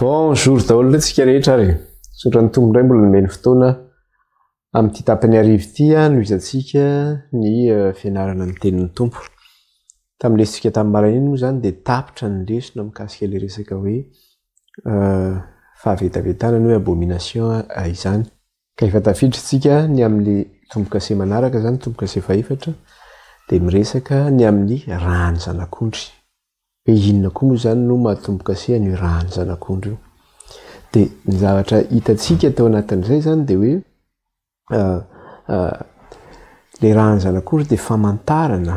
Bonjour daholo indray tsika rehetra ary. Misaotra ny Tompo indray mbola nomeny fotoana amin'ity tapany hariva ity hanohizantsika ny fianarana ny tenin'ny Tompo. Tamin'ny lesotsika tamin'ny maraina iny moa izany dia tapitra ny lesona mikasika ilay resaka hoe fahavetavetana ny hoe abomination izany. Ka efa tafiditra tsika ny amin'ny tombokase manaraka izany, tombokase fahefatra, dia miresaka ny amin'ny ràn'ny zanak'ondry. Hoe inona koa moa izany no maha tombokase an'io ràn'ny zanak'ondry io. Dia ny zavatra hitantsika tao anatin'izay izany dia hoe ilay ràn'ny zanak'ondry dia famantarana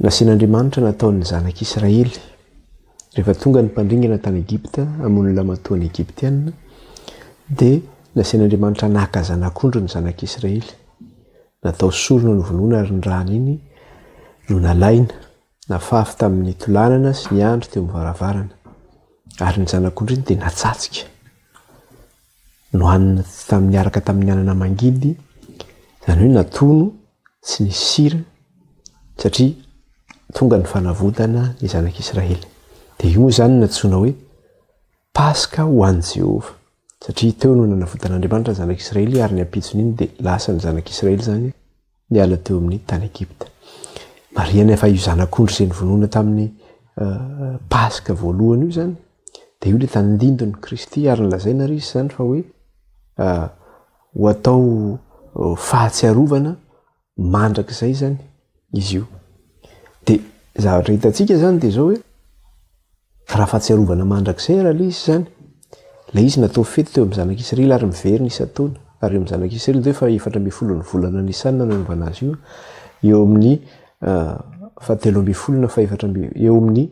Nasian'Andriamanitra nataon'ny zanak'Israely. Rehefa tonga ny mpandringana tany Egypta hamono ny lamatoan'ny Egyptiana, dia nasian'Andriamanitra naka zanak'ondry ny zanak'Israely. Natao sorona novonoina ary ny rany iny no nalaina, nafafy tamin'ny tolanana sy ny andry teo amin'ny varavarana. Ary ny zanak'ondry iny dia natsatsika. Nohanina tamin'ny niaraka tamin'ny anana mangidy, izany hoe natono tsy nisy sira, satria tonga ny fanavotana ny zanak'Israely. Dia io moa izany no nantsoina hoe Paska ho an'i Jehovah, satria teo no nanavotan'Andriamanitra ny zanak'Israely ary ny ampitson'iny dia lasa ny zanak'Israely izany niala teo amin'ny tany Egypta. Marihana fa io zanak'ondry izay novonoina tamin'ny Paska voalohany io izany, dia io ilay tandindon'i Kristy ary nolazaina ary izy izany fa hoe ho atao fahatsiarovana mandrakizay izany izy io. Dia zavatra hitantsika izany dia izao hoe raha fahatsiarovana mandrakizay raha ilay izy izany, ilay izy natao fety teo amin'ny zanak'Israely ary miverina isan-taona, ary eo amin'ny zanak'Israely dia efa 14 ny volana Nisana no nanaovana azy io, eo amin'ny fahatelo ambin'ny folo na fahefatra amby, eo amin'ny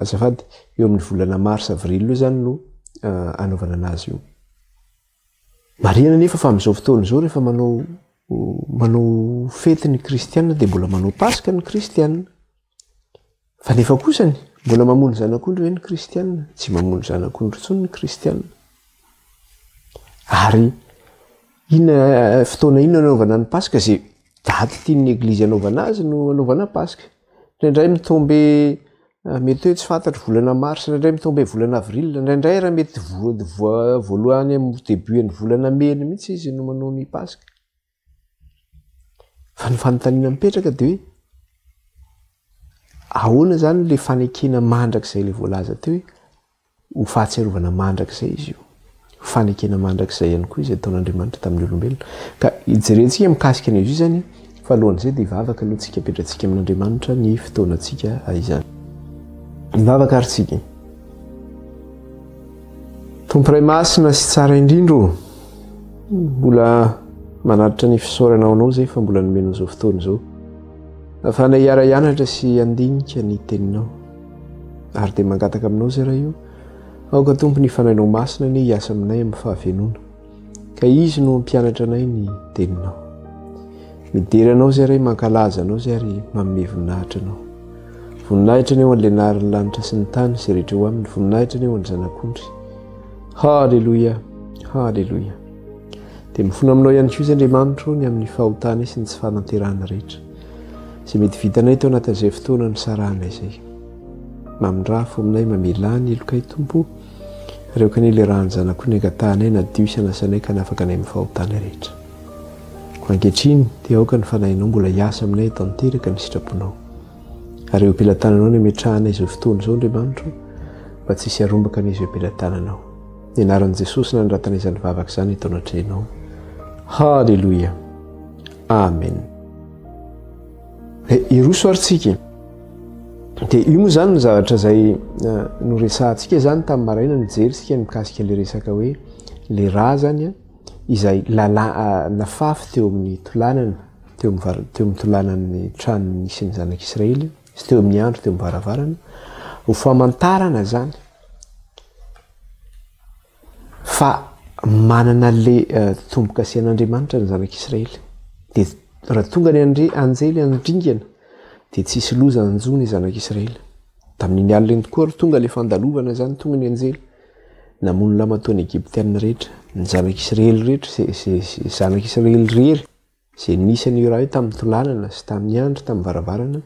azafady, eo amin'ny volana mars avril eo izany no anaovana anazy io. Marihana anefa fa amin'izao fotoana izao rehefa manao manao fety ny kristiana dia mbola manao paska ny kristiana. Fa nefa kosany mbola mamono zanak'ondry ve ny kristiana? Tsy mamono zanak'ondry intsony ny kristiana. Ary inona fotoana inona anaovana ny paska izay daty tian'ny eglizy anaovana azy no anaovana paska. Indraindray mitombe mety hoe tsy fantatro volana mars, indraindray mitombe volana avril, indraindray ary mety voalohany amin'ny début an'ny volana mey mihitsy izy no manao ny paska. Fa ny fanontaniana mipetraka dia hoe ahoana izany ilay fanekena mandrakizay ilay voalaza teo hoe Ho fahatsiarovana mandrakizay izy io. Ho fanekena mandrakizay ihany koa izay ataon'Andriamanitra tamin'ny olombelona. Ka hijerentsika mikasika an'izy io izany, fa alohan'izay dia hivavaka aloha tsika, apetratsika amin'Andriamanitra ny fotoanantsika izany. Hivavaka ary tsika. Tompo Ray Masina sy Tsara indrindra ô, mbola manatitra ny fisaorana ho Anao izay fa mbola nomenao izao fotoana izao. Ahafahanay hiara-hianatra sy handinika ny Teninao. Ary dia mangataka aminao izay Ray o, aoka Tompo ny Fanahinao Masina anie hiasa aminay amin'ny fahavenoana, ka Izy no hampianatra anay ny Teninao. Midera Anao izay Ray, mankalaza Anao izay ary manome voninahitra Anao. Voninahitra anie ho an'ilay nahary ny lanitra sy ny tany izay rehetra eo aminy, voninahitra anie ho an'ny Zanak'ondry. Haleloia, haleloia. Dia mifona aminao ihany koa izay Andriamanitro ny amin'ny fahotanay sy ny tsy fahananterahana rehetra. Izay mety vitanay tao anatin'izay fotoana nisarahanay izay. Mamindrafo aminay, mamelà ny helokay Tompo o. Ary aoka anie ilay ràn'ny Zanako ny angatahanay nadio sy anasanay ka hanafaka anay amin'ny fahotanay rehetra. Koa ankehitriny dia aoka ny Fanahinao mbola hiasa aminay tanteraka ny sitraponao. Ary eo am-pelatananao ny ametrahanay izao fotoana izao Andriamanitro mba tsy hisy harombaka anie izao am-pelatananao. Ny anaran'i Jesosy nanoratana izany vavaka izany eto anatrehanao. Haleloia. Amen. Hiroso ary tsika. Dia io moa izany ny zavatra izay eh, noresahantsika izany tamin'ny maraina nijery isika mikasika ilay resaka hoe le rà zany a izay lala eh, nafafy teo amin'ny tolanana teo amin'ny var- teo amin'ny tolanan'ny trano nisy ny zanak'Israely sy teo amin'ny andro teo amin'ny varavarana ho famantarana zany Fa manana le tombo-kasen'Andriamanitra ny zanak'Israely. Dia raha tonga ny andre anjely handringana dia tsy hisy loza hanjo ny zanak'Israely. Tamin'iny alina iny tokoa ary tonga le fandalovana izany, tonga ny anjely namono lamatoan'ny Egyptiana rehetra, ny zanak'Israely rehetra, izay zanak'Israely rery. Izay nisy an'io raha io tamin'ny tolanana sy tamin'ny andro tamin'ny varavarana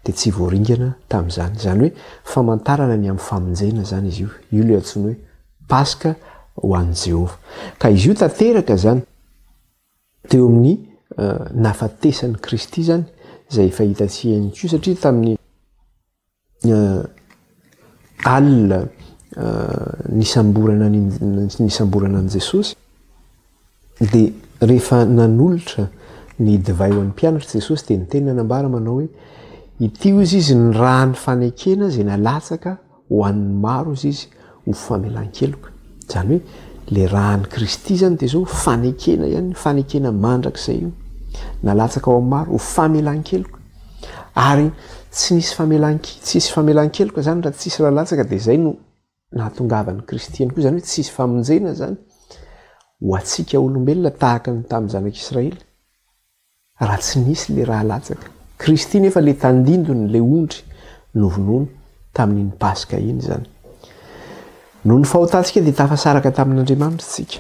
dia tsy voaringana tamin'izany. Izany hoe famantarana ny amin'ny famonjena izany izy io. Io ilay antsoina hoe Paska ho an'i Jehovah. Ka izy io tanteraka izany teo amin'ny nahafatesan'i Kristy izany, izay efa hitantsika ihany koa satria tamin'ny alina nisamborana nisamborana an'i Jesosy dia rehefa nanolotra ny divay ho an'ny mpianatra Jesosy dia niteny nanambara manao hoe ity hozy izy ny ràn'ny fanekena izay nalatsaka ho an'ny maro hozy izy ho famelan-keloka. Izany hoe le ràn'i Kristy izany dia izao fanekena ihany, fanekena mandrakizay io. Nalatsaka ho an'ny maro ho famelan-keloka. Ary tsy nisy famelan tsisy famelan-keloka izany raha tsisy rà latsaka dia izay no nahatongavan'i Kristy ihany koa, izany hoe tsisy famonjena izany ho antsika olombelona tahaka ny tamin'ny zanak'Israely raha tsy nisy le rà latsaka. Kristy nefa le tandindony, le ondry novonoina tamin'iny Paska iny izany. Noho ny fahotantsika dia tafasaraka tamin'Andriamanitra isika.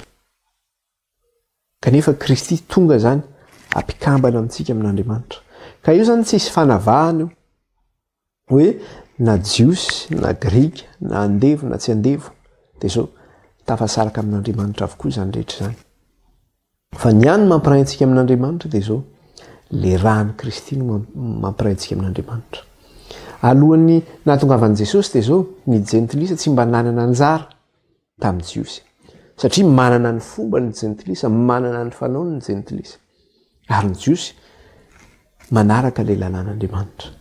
Kanefa Kristy tonga izany hampikambana amintsika amin'Andriamanitra. Ka io izany tsisy fanavahana io. Hoe na Jiosy na Grika na andevo na tsy andevo dia izao tafasaraka amin'Andriamanitra avokoa izany rehetra izany. Fa ny hany mampiray antsika amin'Andriamanitra dia izao, le ràn'i Kristy no mampiray antsika amin'Andriamanitra. Alohan'ny nahatongavan'i Jesosy dia izao, ny jentilisa tsy mba nanana anjara tamin'ny Jiosy. Satria manana ny fomba ny jentilisa, manana ny fanaony ny jentilisa. Ary ny Jiosy manaraka ilay lalàn'Andriamanitra.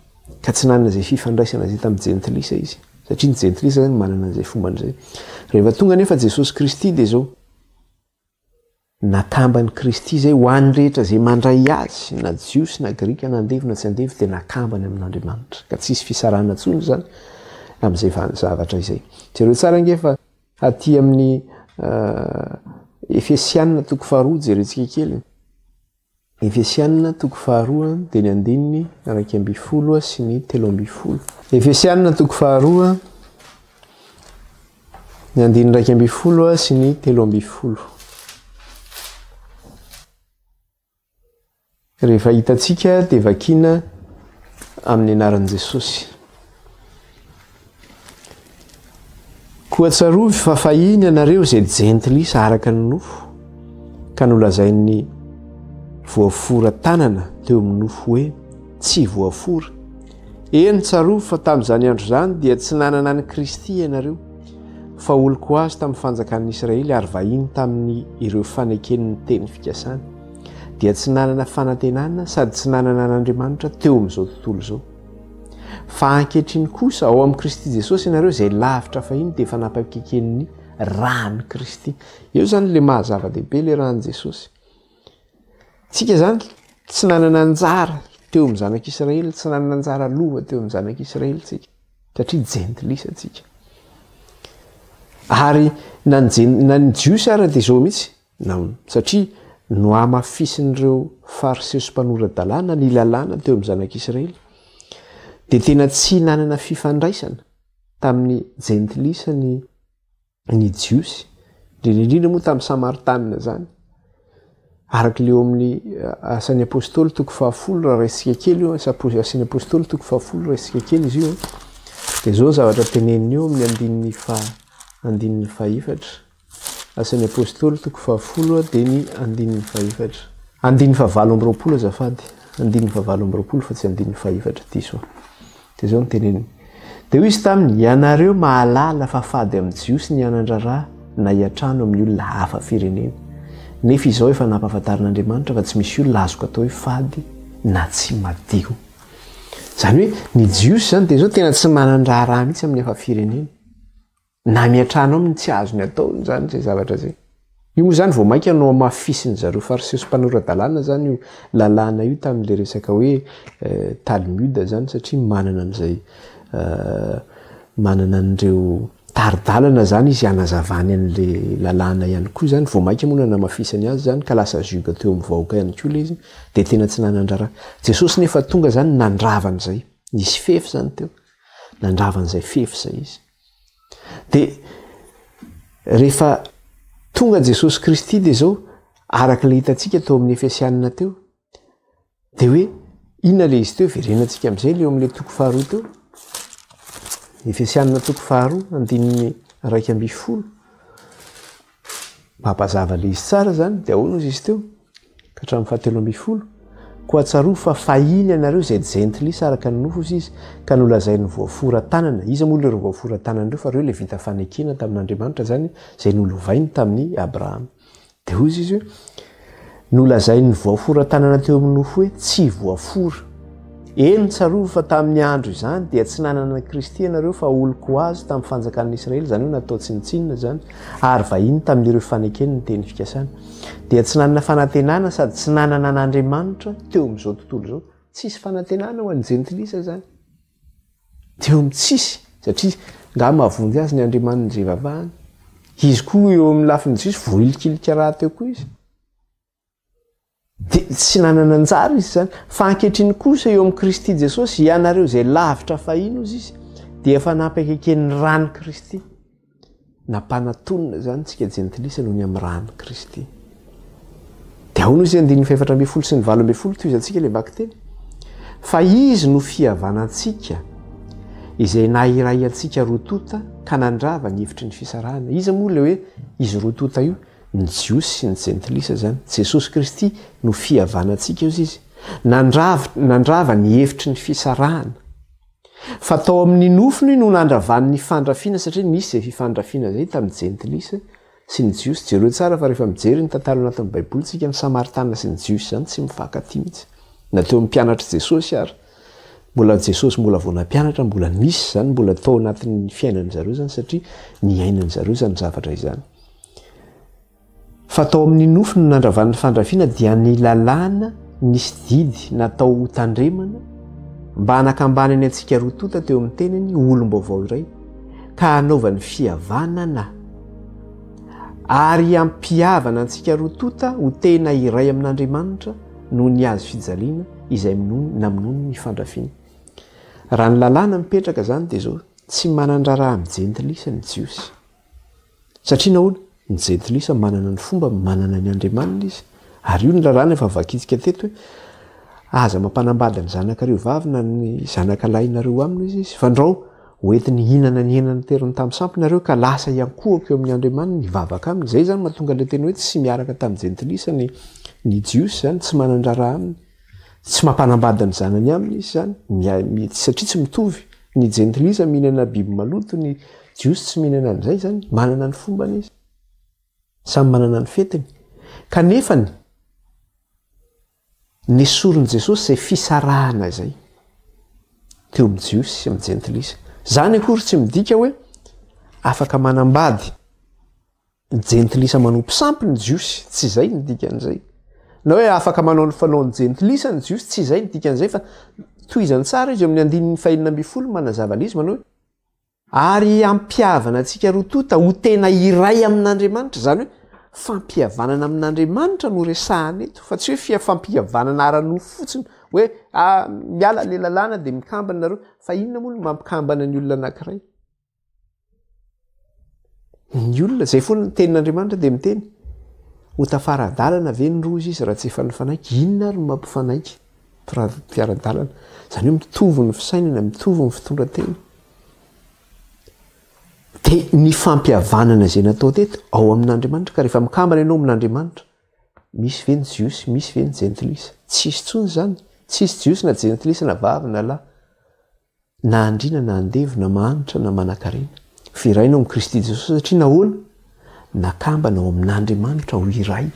Ka tsy nanana izay fifandraisana izay tamin'ny jentilisa izy. Satria ny jentilisa zany manana an'izay fombany izay. Rehefa tonga anefa Jesosy Kristy dia izao, Nakamban'i Kristy izay ho an'ny rehetra izay mandray Azy, na Jiosy na Grika na andevo na tsy andevo dia nakambany amin'Andriamanitra. Ka tsy hisy fisarahana intsony izany amin'izay zavatra izay. Jereo tsara ange fa aty amin'ny Efesianina toko faharoa jerentsika kely. Efesiana toko faharoa dia ny andininy 11 sy ny 13. Efesiana toko faharoa ny andininy 11 sy ny 13. Rehefa hitantsika dia vakiana amin'ny anaran'i Jesosy. Koa tsarovy fa fahiny ianareo izay jentilisa araka ny nofo, ka nolazain'ny voafora tanana teo amin'ny nofo hoe tsy voafora. Eny, tsarovy fa tamin'izany andro izany dia tsy nanana an'i Kristy ianareo, fa olon-ko azy tamin'ny fanjakan'ny Israely ary vahiny tamin'ny ireo faneken'ny teny fikasana, dia tsy nanana fanantenana sady tsy nanana an'Andriamanitra teo amin'izao tontolo izao. Fa ankehitriny kosa, ao amin'i Kristy Jesosy ianareo izay lavitra fahiny dia efa nampakeken'ny ràn'i Kristy. Eo izany ilay maha zava-dehibe ilay ràn'i Jesosy. Tsika izany tsy nanana anjara teo amin'ny zanak'Israely, tsy nanana anjara lova teo amin'ny zanak'Israely tsika, satria jentilisa tsika. Ary na ny, na ny Jiosy ara dia izao mihitsy, Nahoana? Satria nohamafisin'ireo Fariseo sy mpanora-dalàna ny lalàna teo amin'ny zanak'Israely, dia tena tsy nanana fifandraisana tamin'ny Jentilisa ny ny Jiosy, indrindra indrindra moa tamin'ny Samaritanina izany. Araka ilay eo amin'ny eh, Asan'ny Apôstôly toko fahafolo, raha raisintsika kely io, Asan'ny Apôstôly toko fahafolo raisintsika kely izy io, dia izao ny zavatra teneniny eo amin'ny andininy faha andininy fahefatra. Asan'ny Apostoly toko fahafolo dia ny andininy fahefatra. Andininy fahavalo amby 20 azafady. Andininy fahavalo amby 20 fa tsy andininy fahefatra, diso aho. Dia izao no teneniny. Dia hoy izy taminy, Ianareo mahalala fa fady amin'ny Jiosy ny hanan-draharaha na hiantrano amin'ny olona hafa firenena. Nefa izao efa nampahafantarin'Andriamanitra fa tsy misy olona azoko atao hoe fady na tsy madio. Izany hoe ny Jiosy izany dia izao tena tsy manan-draharaha mihitsy amin'ny hafa firenena. Na miantrano aminy tsy azony atao izany izay zavatra izay. Io moa izany vao mainka nohamafisin-dry zareo Fariseo sy mpanora-dalàna izany io lalàna io tamin'ilay resaka hoe Talmud izany satria manana an'izay manana an'ireo tari-dalana izany izy hanazavany an'ilay lalàna ihany koa izany, vao mainka moa nanamafisany azy izany ka lasa zioga teo amin'ny vahoaka ihany koa ilay izy dia tena tsy nanan-draharaha. Jesosy nefa tonga izany nandrava an'izay, nisy fefy izany teo, nandrava an'izay fefy izay izy. Dia rehefa tonga Jesosy Kristy dia izao, araka ilay hitantsika tao amin'ny Efesianina teo, dia hoe Inona ilay izy teo? Verenantsika amin'izay ilay eo amin'ilay toko faharoa teo. Efesianina toko faharoa, andininy 11. Mampazava ilay izy tsara izany, dia ahoana ozy izy teo? Ka hatramin'ny fahatelo ambin'ny folo. Koa tsarovy fa fahiny ianareo izay jentilisa araka ny nofo ozy izy, ka nolazain'ny voafora tanana. Iza moa ireo voafora tanana ireo? Fa ireo ilay vita fanekena tamin'Andriamanitra izany, izay nolovainy tamin'i Abrahama. Dia hoy izy hoe, Nolazain'ny voafora tanana teo amin'ny nofo hoe tsy voafora. Eny, tsarovy fa tamin'ny andro izany dia tsy nanana an'i Kristy ianareo fa olon-ko azy tamin'ny fanjakan'ny Israely, izany hoe natao tsinontsinona izany, ary vahiny tamin'ireo fanekeny ny teny fikasana. Dia tsy nanana fanantenana sady tsy nanana an'Andriamanitra teo amin'izao tontolo izao. Tsisy fanantenana ho an'ny jentilisa izany. Teo amin'ny tsisy, satria nga mahavonjy azy ny andriamaniny izay ivavahany. Izy koa eo amin'ny lafiny jiosy, voahilikilika rahateo koa izy. Dia tsy nanana anjara izy izany. Fa ankehitriny kosa eo amin'i Kristy Jesosy, ianareo izay lavitra fahiny hozy izy, dia efa nampiakeken'ny ran'i Kristy. Nampanatonina izany tsika jentilisa noho ny amin'ny ràn'i Kristy. Dia ahoana izy andininy fahefatra ambin'ny folo sy ny 18 tohizantsika ilay vakiteny? Fa izy no fihavanantsika izay nahiray antsika roa tonta ka nandrava ny efitry ny fisarahana. Iza moa ilay hoe izy roa tonta io? Ny Jiosy sy ny jentilisa izany. Jesosy Kristy no fihavanantsika hozy izy. Nandrava, nandrava ny efitry ny fisarahana. Fa tao amin' ny nofony no nandravany ny fandrafiana, satria nisy izay fifandrafiana izay tamin'ny Jentilisa sy ny Jiosy. Jereo tsara fa rehefa mijery ny tantara anatin'ny Baiboly isika, ny Samaritana sy ny Jiosy izany tsy mifankatia mihitsy. Na teo amin'ny mpianatr'i Jesosy ary. Mbola Jesosy mbola vao nampianatra, mbola nisy izany, mbola tao anatin'ny fiainan-dry zareo izany, satria niainan-dry zareo izany zavatra izany. Fa tao amin'ny nofy no nandravan'ny fandrafiana dia ny lalàna nisy didy natao ho tandremana mba hanakambanany antsika roa tonta teo amin'ny tenany ho olom-baovao iray ka hanaovany fihavanana ary hampihavana antsika roa tonta ho tena iray amin'Andriamanitra noho ny hazo fijaliana izay namonoany ny fandrafiana. Raha ny lalàna mipetraka izany dia izao, tsy manan-draharaha amin'ny jentilisa ny Jiosy. Satria nahoana? Ny jentilisa manana ny fombany, manana ny andriamaniny izy. Ary io ny lalàna efa vakintsika teto hoe aza mampanambady ny zanakareo vavy na ny zanaka lahinareo aminy izy izy, fandrao hoentiny hihinana ny hena noteriny tamin'ny sampy nareo ka lasa hiankohoka eo amin'ny andriamaniny hivavaka aminy. Izay izany mahatonga ilay teny hoe tsy miaraka tamin'ny jentilisa ny ny jiosy izany, tsy manan-draharaha aminy. Tsy mampanambady ny zanany aminy izy izany, satria tsy mitovy. Ny jentilisa mihinana biby maloto, ny jiosy tsy mihinana an'izay izany, manana ny fombany izy. Samy manana ny fetiny. Kanefany, nesorin'i Jesosy izay fisarahana izay teo amin'ny jiosy sy amin'ny jentilisa. Izany akory tsy midika hoe afaka manambady Ny jentilisa manompo sampy ny Jiosy, tsy izay ny dikan'izay. Na hoe afaka manao ny fanaon'ny jentilisa ny Jiosy, tsy izay ny dikan'izay fa tohizany tsara izy eo amin'ny andininy fahenina ambin'ny folo manazava an'izy manao hoe ary hampihavana antsika roa tonta ho tena iray amin'Andriamanitra. Izany hoe fampihavanana amin'Andriamanitra no resahana eto fa tsy hoe fia fampihavanana ara-nofo fotsiny hoe ah, miala le lalàna dia mikambana nareo. Fa inona moa no mampikambana ny olona anankiray? Ny olona, izay foana ny tenin'Andriamanitra dia miteny, ho tafara-dalana ve ny roa izy raha tsy efa nifanaiky? Inona ary no mampifanaiky mpiara-dalana? Izany hoe mitovy ny fisainana, mitovy ny fitondran-tena. Dia ny fampihavanana izay natao teto ao amin'Andriamanitra, ka rehefa mikambana ianao amin'Andriamanitra, misy ve ny Jiosy, misy ve ny Jentilisa? Tsisy intsony izany, tsisy Jiosy na Jentilisa na vavy na lahy. Na andriana na andevo, na mahantra na manankarena. Firaina ao amin'i Kristy Jesosy satria nahoana? Nakambana ao amin'Andriamanitra ho iray.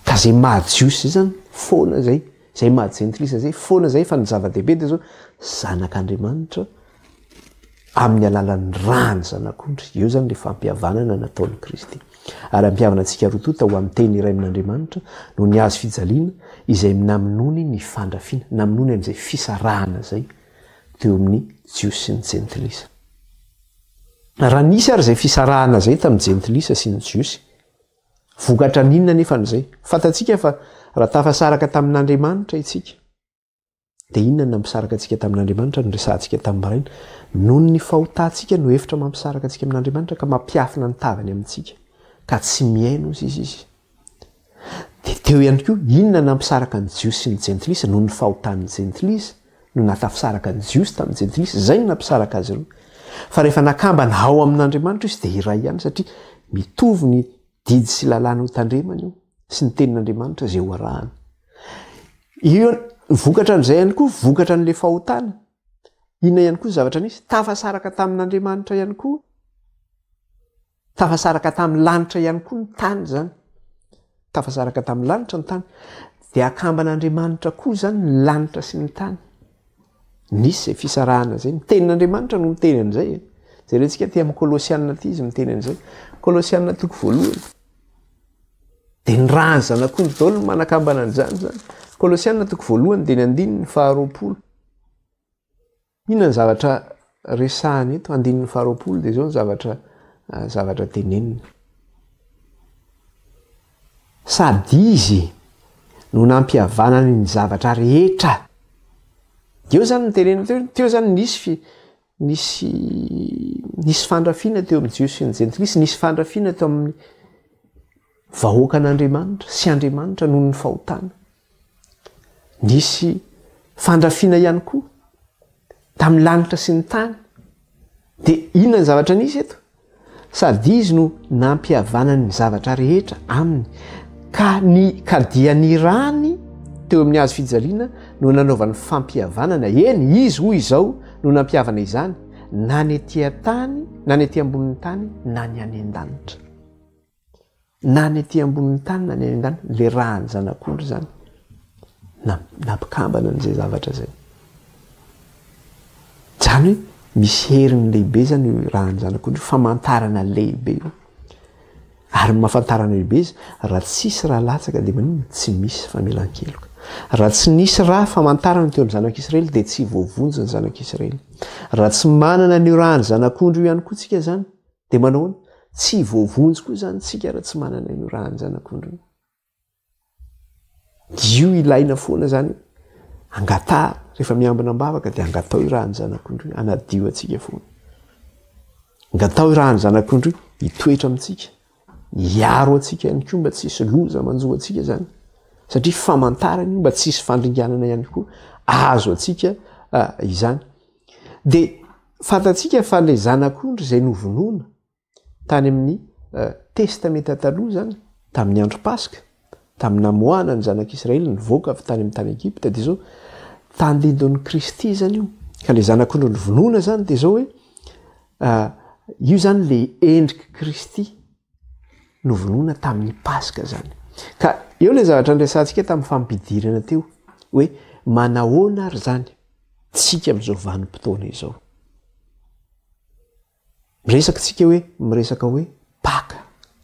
Ka izay maha Jiosy izay zany, foana izay. Izay maha Jentilisa izay, foana izay. Fa ny zava-dehibe dia izao, zanak'Andriamanitra amin'ny alalan'ny ràn'ny Zanak'ondry. Eo izany ilay fampihavanana nataon'i Kristy. Ary hampihavana antsika roa tonta ho amin'ny teny iray amin'Andriamanitra noho ny hazo fijaliana izay namonoany ny fandrafiana, namonoany an'izay fisarahana izay teo amin'ny Jiosy sy ny Jentilisa. Raha nisy ary izay fisarahana izay tamin'ny Jentilisa sy ny Jiosy, vokatra n'inona anefa an'izay? Fantatsika fa raha tafasaraka tamin'Andriamanitra isika, Dia inona no nampisaraka antsika tamin'Andriamanitra no resahantsika tamin'ny maraina? Noho ny fahotantsika no efitra mampisaraka antsika amin'Andriamanitra ka mampiafina ny tavany amintsika, ka tsy mihaino ozy izy izy. Dia teo Teo ihany koa, inona nampisaraka ny Jiosy sy ny Jentilisa? Noho ny fahotan'ny Jentilisa no nahatafisaraka ny Jiosy tamin'ny Jentilisa. Izay no nampisaraka azy ireo. Fa rehefa nakambana ao amin'Andriamanitra izy dia iray ihany satria mitovy ny didy sy lalàna ho tandremana io sy ny tenin'Andriamanitra izay ho arahana. Io vokatra an'izay ihany koa, vokatra an'ilay fahotana. Inona ihany koa ny zavatra nisy? Tafasaraka tamin'Andriamanitra ihany koa. Tafasaraka tamin'ny lanitra ihany koa ny tany izany. Tafasaraka tamin'ny lanitra ny tany. Dia akamban'Andriamanitra koa izany ny lanitra sy ny tany. Nisy izay fisarahana izay. Ny tenin'Andriamanitra no miteny an'izay. E. Jerentsika aty amin'ny Kolosianina aty izy miteny an'izay. Kolosianina toko voalohany. Dia ny ràn'ny zanak'ondry daholo no manakambana an'izany izany. Kolosianina toko voalohany dia ny andininy faharoapolo. Inona ny zavatra resahana eto? Andininy faharoapolo dia izao ny zavatra zavatra tenenina. Sady izy no nampihavanany ny zavatra rehetra. Eo izany ny tenenina teo, teo izany nisy fi, nisy nisy fandrafiana teo amin'ny Jiosy sy ny Jentilisa, nisy fandrafiana teo amin'ny vahoakan'Andriamanitra sy Andriamanitra noho ny fahotana. Nisy fandrafiana ihany koa tamin'ny lanitra sy ny tany. Dia inona ny zavatra nisy eto? Sady izy no nampihavanany ny zavatra rehetra aminy, ka ny ka dia ny rany teo amin'ny hazo fijaliana no nanaovany fampihavanana, eny, izy hoy izao no nampihavana izany, na ny ety an-tany, na ny ety ambonin'ny tany, na ny any an-danitra. Na ny ety ambonin'ny tany na ny any an-danitra, le ràn'ny zanak'ondry izany nampikambana an'izay zavatra izay. Izany hoe misy heriny lehibe izany io ràn'ny zanak'ondry io, famantarana lehibe io. Ary ny mahafantarana lehibe izy, raha tsisy rà latsaka dia maninona? Tsy misy famelan-keloka. Raha tsy nisy rà famantarana teo amin'ny zanak'Israely dia tsy voavonjy ny zanak'Israely. Raha tsy manana an'io ràn'ny zanak'ondry io ihany koa tsika izany, Dia manao ahoana? Tsy voavonjy koa izany tsika raha tsy manana io ràn'ny zanak'ondry io. Io ilaina foana izany. Angataha, rehefa miambina am-bavaka dia angatao io ràn'ny zanak'ondry io, hanadio antsika foana. Angatao io ràn'ny zanak'ondry io hitoetra amintsika, hiaro antsika ihany koa mba tsy hisy loza manjo antsika izany. Satria famantarana io mba tsy hisy fandringanana ihany koa azo antsika ah, izany. Dia fantatsika fa ilay zanak'ondry izay novonoina tany amin'ny eh, Testamenta Taloha izany, tamin'ny andro Paska, tamin'ny namoahana ny zanak'Israely nivoaka avy tany amin'ny tany Egypta, dia izao, tandindon'i Kristy izany io. Ka ilay zanak'ondry novonoina izany dia izao hoe, eh, io izany ilay endrik'i Kristy novonoina tamin'ny Paska izany. Ka eo ilay zavatra niresahantsika tamin'ny fampidirana teo, hoe manahoana ary izany? tsika amin'izao vanim-potoana izao. Miresaka tsika hoe miresaka hoe Paka.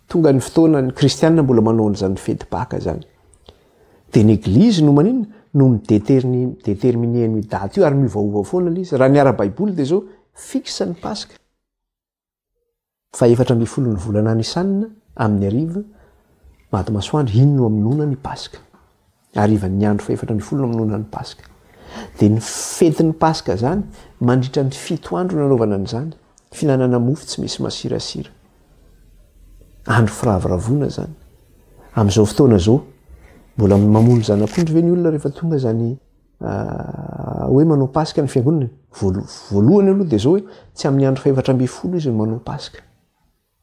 Tonga ny fotoana ny kristianina mbola manao an'izany fety Paka izany. Dia ny eglizy no maninona? No mi-déterminer an'io daty io ary miovaova foana ilay izy. Raha ny ara-baiboly dia izao fixe ny Paska. Faha-14 ny volana Nisana, amin'ny hariva, maty masoandro, iny no hamonoana ny Paska. Harivan'ny andro faha-14 no hamonoana ny Paska. Dia ny fetin'ny Paska izany, mandritra ny fito andro no nanaovana an'izany, fihinanana mofo tsy misy masirasira. Andro firavoravoana izany. Amin'izao fotoana izao, mbola mamono zanak'ondry ve ny olona rehefa tonga izany hoe manao Paska ny fiangonana? Voalohany aloha dia izao hoe tsy amin'ny andro fahefatra ambin'ny folo izy no manao Paska.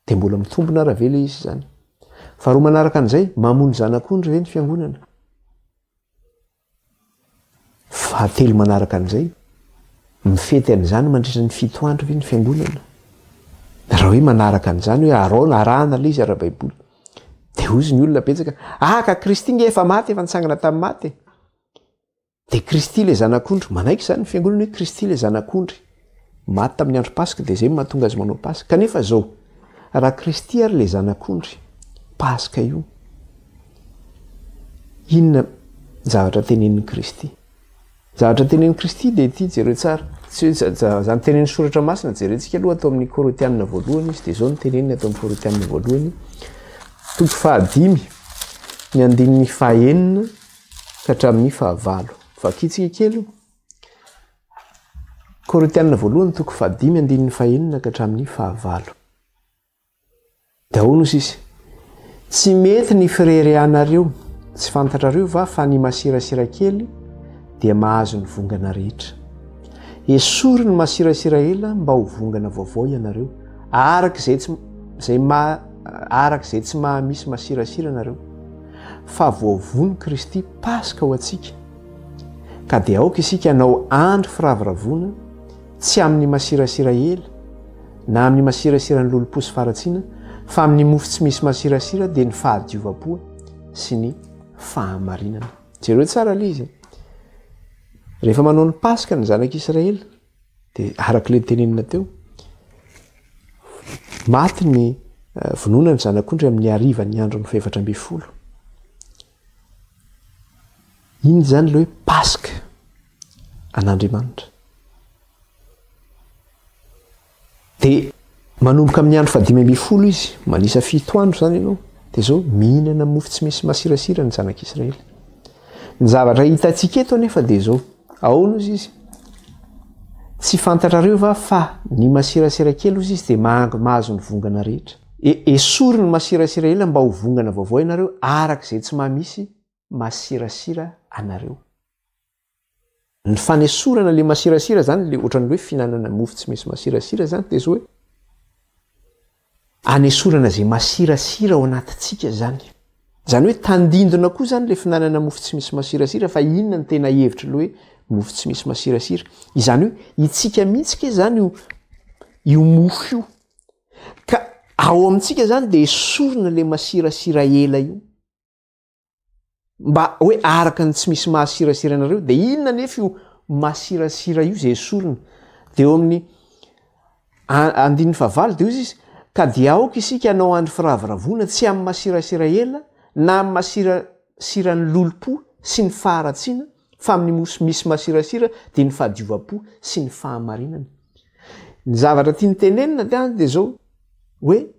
Dia mbola mitombina ara ve ilay izy izany? Faharoa manaraka an'izay, mamono zanak'ondry ve ny fiangonana? Fahatelo manaraka an'izay, mifety an'izany mandritra ny fito andro ve ny fiangonana? Raha hoe manaraka an'izany hoe araona, arahana ilay izy ara-baiboly. Dia hozy ny olona betsaka, ah ka Kristy nge efa maty, efa nitsangana tamin'ny maty e. Dia Kristy ilay Zanak'ondry. Manaiky izany ny fiangonana hoe Kristy ilay Zanak'ondry. Maty tamin'ny andro Paska, dia izay no mahatonga azy manao Paska. Kanefa izao, raha Kristy ary ilay Zanak'ondry, Paska io, inona ny zavatra tenenin'i Kristy? Zavatra tenenin'i Kristy dia ity, jereo tsara. Tsy hoe izany tenenin'ny Soratra Masina, jerentsika aloha ato amin'ny Korintianina voalohany izy, dia izao no teneniny ato amin'ny Korintianina voalohany, toko fahadimy, ny andininy fahenina, ka hatramin'ny fahavalo. Vakintsika kely io. Korintianina voalohany toko fahadimy andininy fahenina ka hatramin'ny fahavalo. Dia ahoana hoy sisa? Tsy mety ny fireharehanareo. Tsy fantatrareo va fa ny masirasira kely dia mahazo ny vongana rehetra? Esory ny masirasira ela mba ho vongana vaovao ianareo, araka izay tsy izay maha araka izay tsy maha misy masirasira anareo. Fa voavono Kristy Paska ho antsika. Ka dia aoka isika hanao andro firavoravoana tsy amin'ny masirasira ela na amin'ny masirasiran'ny lolompo sy faharatsiana fa amin'ny mofo tsy misy masirasira dia ny fahadiovam-po sy ny fahamarinana. Jereo tsara ilay izy. Rehefa manao ny Paska ny zanak'Israely dia araka ilay tenenina teo, maty ny eh, vonoina ny zanak'ondry amin'ny harivan'ny andron'ny fahefatra ambin'ny folo. Iny izany ilay hoe Paska an'Andriamanitra. Dia manomboka amin'ny andro fahadimy ambin'ny folo izy, manisa fito andro izany ianao, dia izao mihinana mofo tsy misy masirasira ny zanak'Israely. Ny zavatra hitantsika eto anefa dia izao, ahoana ozy izy? Tsy fantatrareo va fa ny masirasira kely ozy izy dia mahazo ny vongana rehetra. E, esory ny masirasira ela mba ho vongana vaovao ianareo araka izay tsy maha misy masirasira anareo. Ny fanesorana le masirasira zany le ohatran'ny hoe fihinanana mofo tsy misy masirasira zany dia zao hoe anesorana zay masirasira ao anatintsika zany. Zany hoe tandindona koa zany le fihinanana mofo tsy misy masirasira fa inona ny tena hevitry le hoe mofo tsy misy masirasira? Izany hoe itsika mihitsy ke zany io io mofo io. Ka ao amintsika zany dia esorina le masirasira ela io. Mba hoe araka ny tsy misy mahasirasira anareo, dia inona anefa io masirasira io izay esorina? Dia eo amin'ny andininy fahavalo dia hoy izy, ka dia aoka isika hanao andro firavoravoana tsy amin'ny masirasira ela na amin'ny masirasiran'ny lolompo sy ny faharatsiana, fa amin'ny mosy misy masirasira dia ny fahadiovam-po sy ny fahamarinana. Ny zavatra tiany tenenina dia izao hoe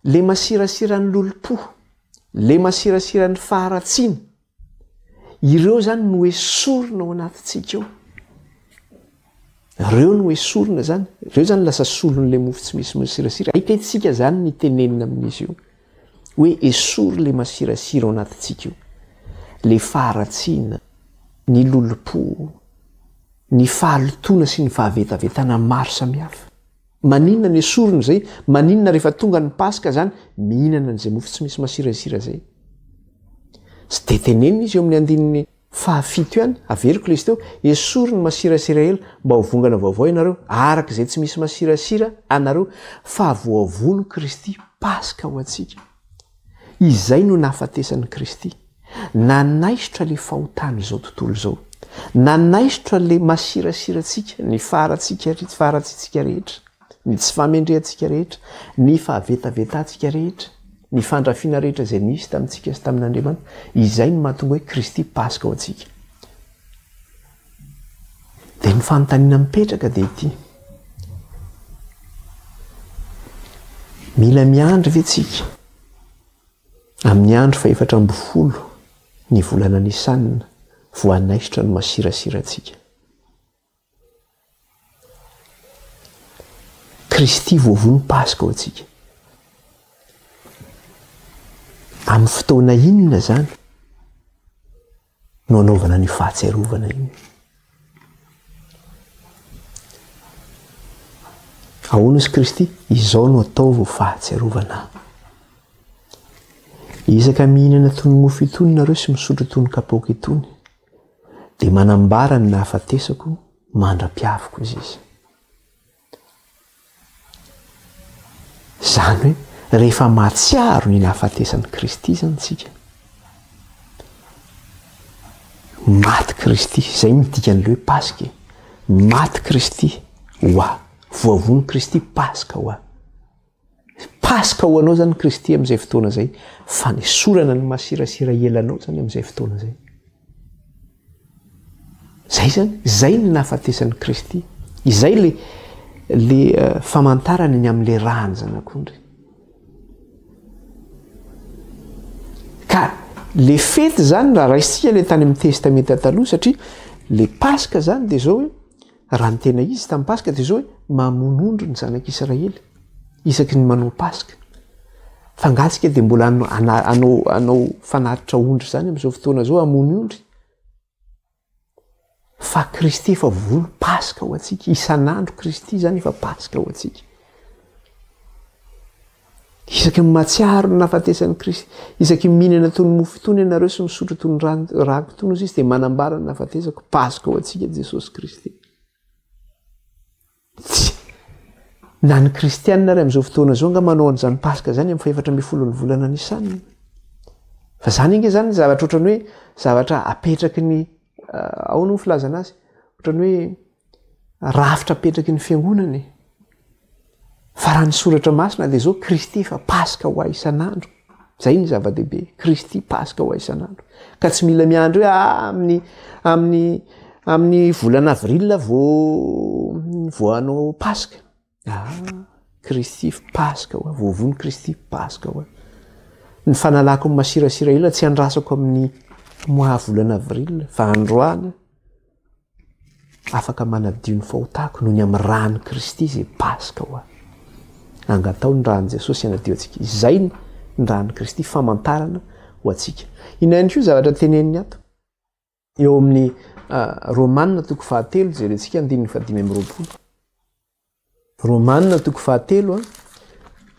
Le masirasiran'ny lolompo, le masirasiran'ny faharatsiana, ireo zany no esorina ao anatintsika ao. Ireo no esorina zany, ireo zany lasa solon'le mofo tsy misy masirasira. Hay kay tsika zany ny tenenina amin'izy io hoe esory le masirasira ao anatintsika io, le faharatsiana, ny lolompo, ny fahalotoana sy ny fahavetavetana maro samihafa. Maninona ny esorina izay? Maninona rehefa tonga ny Paska izany mihinana an'izay mofo tsy misy masirasira izay? Tsy dia tenenina izy eo amin'ny andininy fahafito ihany, averiko ilay izy teo, esory ny masirasira ela mba ho vongana vaovao ianareo, araka izay tsy misy masirasira anareo, fa voavono Kristy Paska ho antsika. Izay no nahafatesan'i Kristy. Nanaisotra ilay fahotan'izao tontolo izao. Nanaisotra ilay masirasirantsika, ny faharatsika, faharatsiantsika rehetra, ny tsy fahamendrehantsika rehetra, ny fahavetavetantsika rehetra, ny fandrafiana rehetra izay nisy tamintsika sy tamin'Andriamanitra. Izay no mahatonga hoe Kristy Paska ho antsika. Dia ny fanontaniana mipetraka dia ity. Mila miandry ve tsika amin'ny andro fahefatra ambin'ny folo ny volana Nisana vao hanaisotra ny masirasirantsika? Kristy voavono Paska ho antsika. Amin'ny fotoana inona izany? no anaovana an'io fahatsiarovana io. Ahoana izy Kristy? Izao no ataovy ho fahatsiarovana ahy. Isaka mihinana itony mofo itony nareo sy misotro itony kapoaka itony, dia manambara ny nahafatesako mandra-piaviko izy izy. Izany hoe rehefa mahatsiaro ny nahafatesan'i Kristy izany isika, maty Kristy, izay no dikan'ilay hoe Paska e. Maty Kristy ho ahy, voavono Kristy Paska ho ahy. Paska ho anao izany Kristy amin'izay fotoana izay, fanesorana ny masirasira elanao izany amin'izay fotoana izay. Zay zany, zay ny nahafatesan'i Kristy. Izay le le eh, famantarana ny amin'le ràn'ny zanak'ondry. Ka le fety zany raha raisintsika le tany amin'ny testamenta taloha satria le Paska zany de zao hoe raha ny tena izy tamin'ny Paska de zao hoe mamono ondry ny zanak'Israely isaky ny manao Paska. Fa angaha tsika dia mbola hanao hanao fanatitra ondry izany amin'izao fotoana izao, hamono ondry? Fa Kristy efa vono Paska ho antsika, isan'andro Kristy izany efa Paska ho antsika. Isaky ny mahatsiaro ny nahafatesan'i Kristy, isaky ny mihinana itony mofo itony ianareo sy misotro itony rano rako itony hozy izy dia manambara ny nahafatesako, Paska ho antsika Jesosy Kristy. Tsia. Na ny kristianina ary amin'izao fotoana izao angaha manao an'izany Paska izany amin'ny fahefatra ambin'ny folon'ny volana Nisana. Fa izany ange izany zavatra ohatran'ny hoe zavatra apetraky ny eh, ao no filazana azy, ohatran'ny hoe rafitra apetraky ny fiangonana e. Fa raha ny soratra masina dia izao Kristy efa Paska ho ahy isan'andro. Zay ny zava-dehibe, Kristy Paska ho ahy isan'andro. Ka tsy mila miandry hoe ah, amin'ny amin'ny amin'ny volana avril vao vao hanao Paska. Ah, Kristy Paska ho ahy, voavono Kristy Paska ho ahy. Ny fanalako ny masirasira ela tsy andrasako amin'ny mois volana avril fa androany. Afaka manadio ny fahotako noho ny amin'ny ràn'i Kristy izay Paska ho ahy. Angataho ny ràn'i Jesosy hanadio antsika. Izay ny ràn'i Kristy, famantarana ho antsika. Inona ihany koa zavatra teneniny ato? Eo amin'ny ah, Romana toko fahatelo, jerentsika andininy fahadimy amby roapolo. Romana toko fahatelo ah,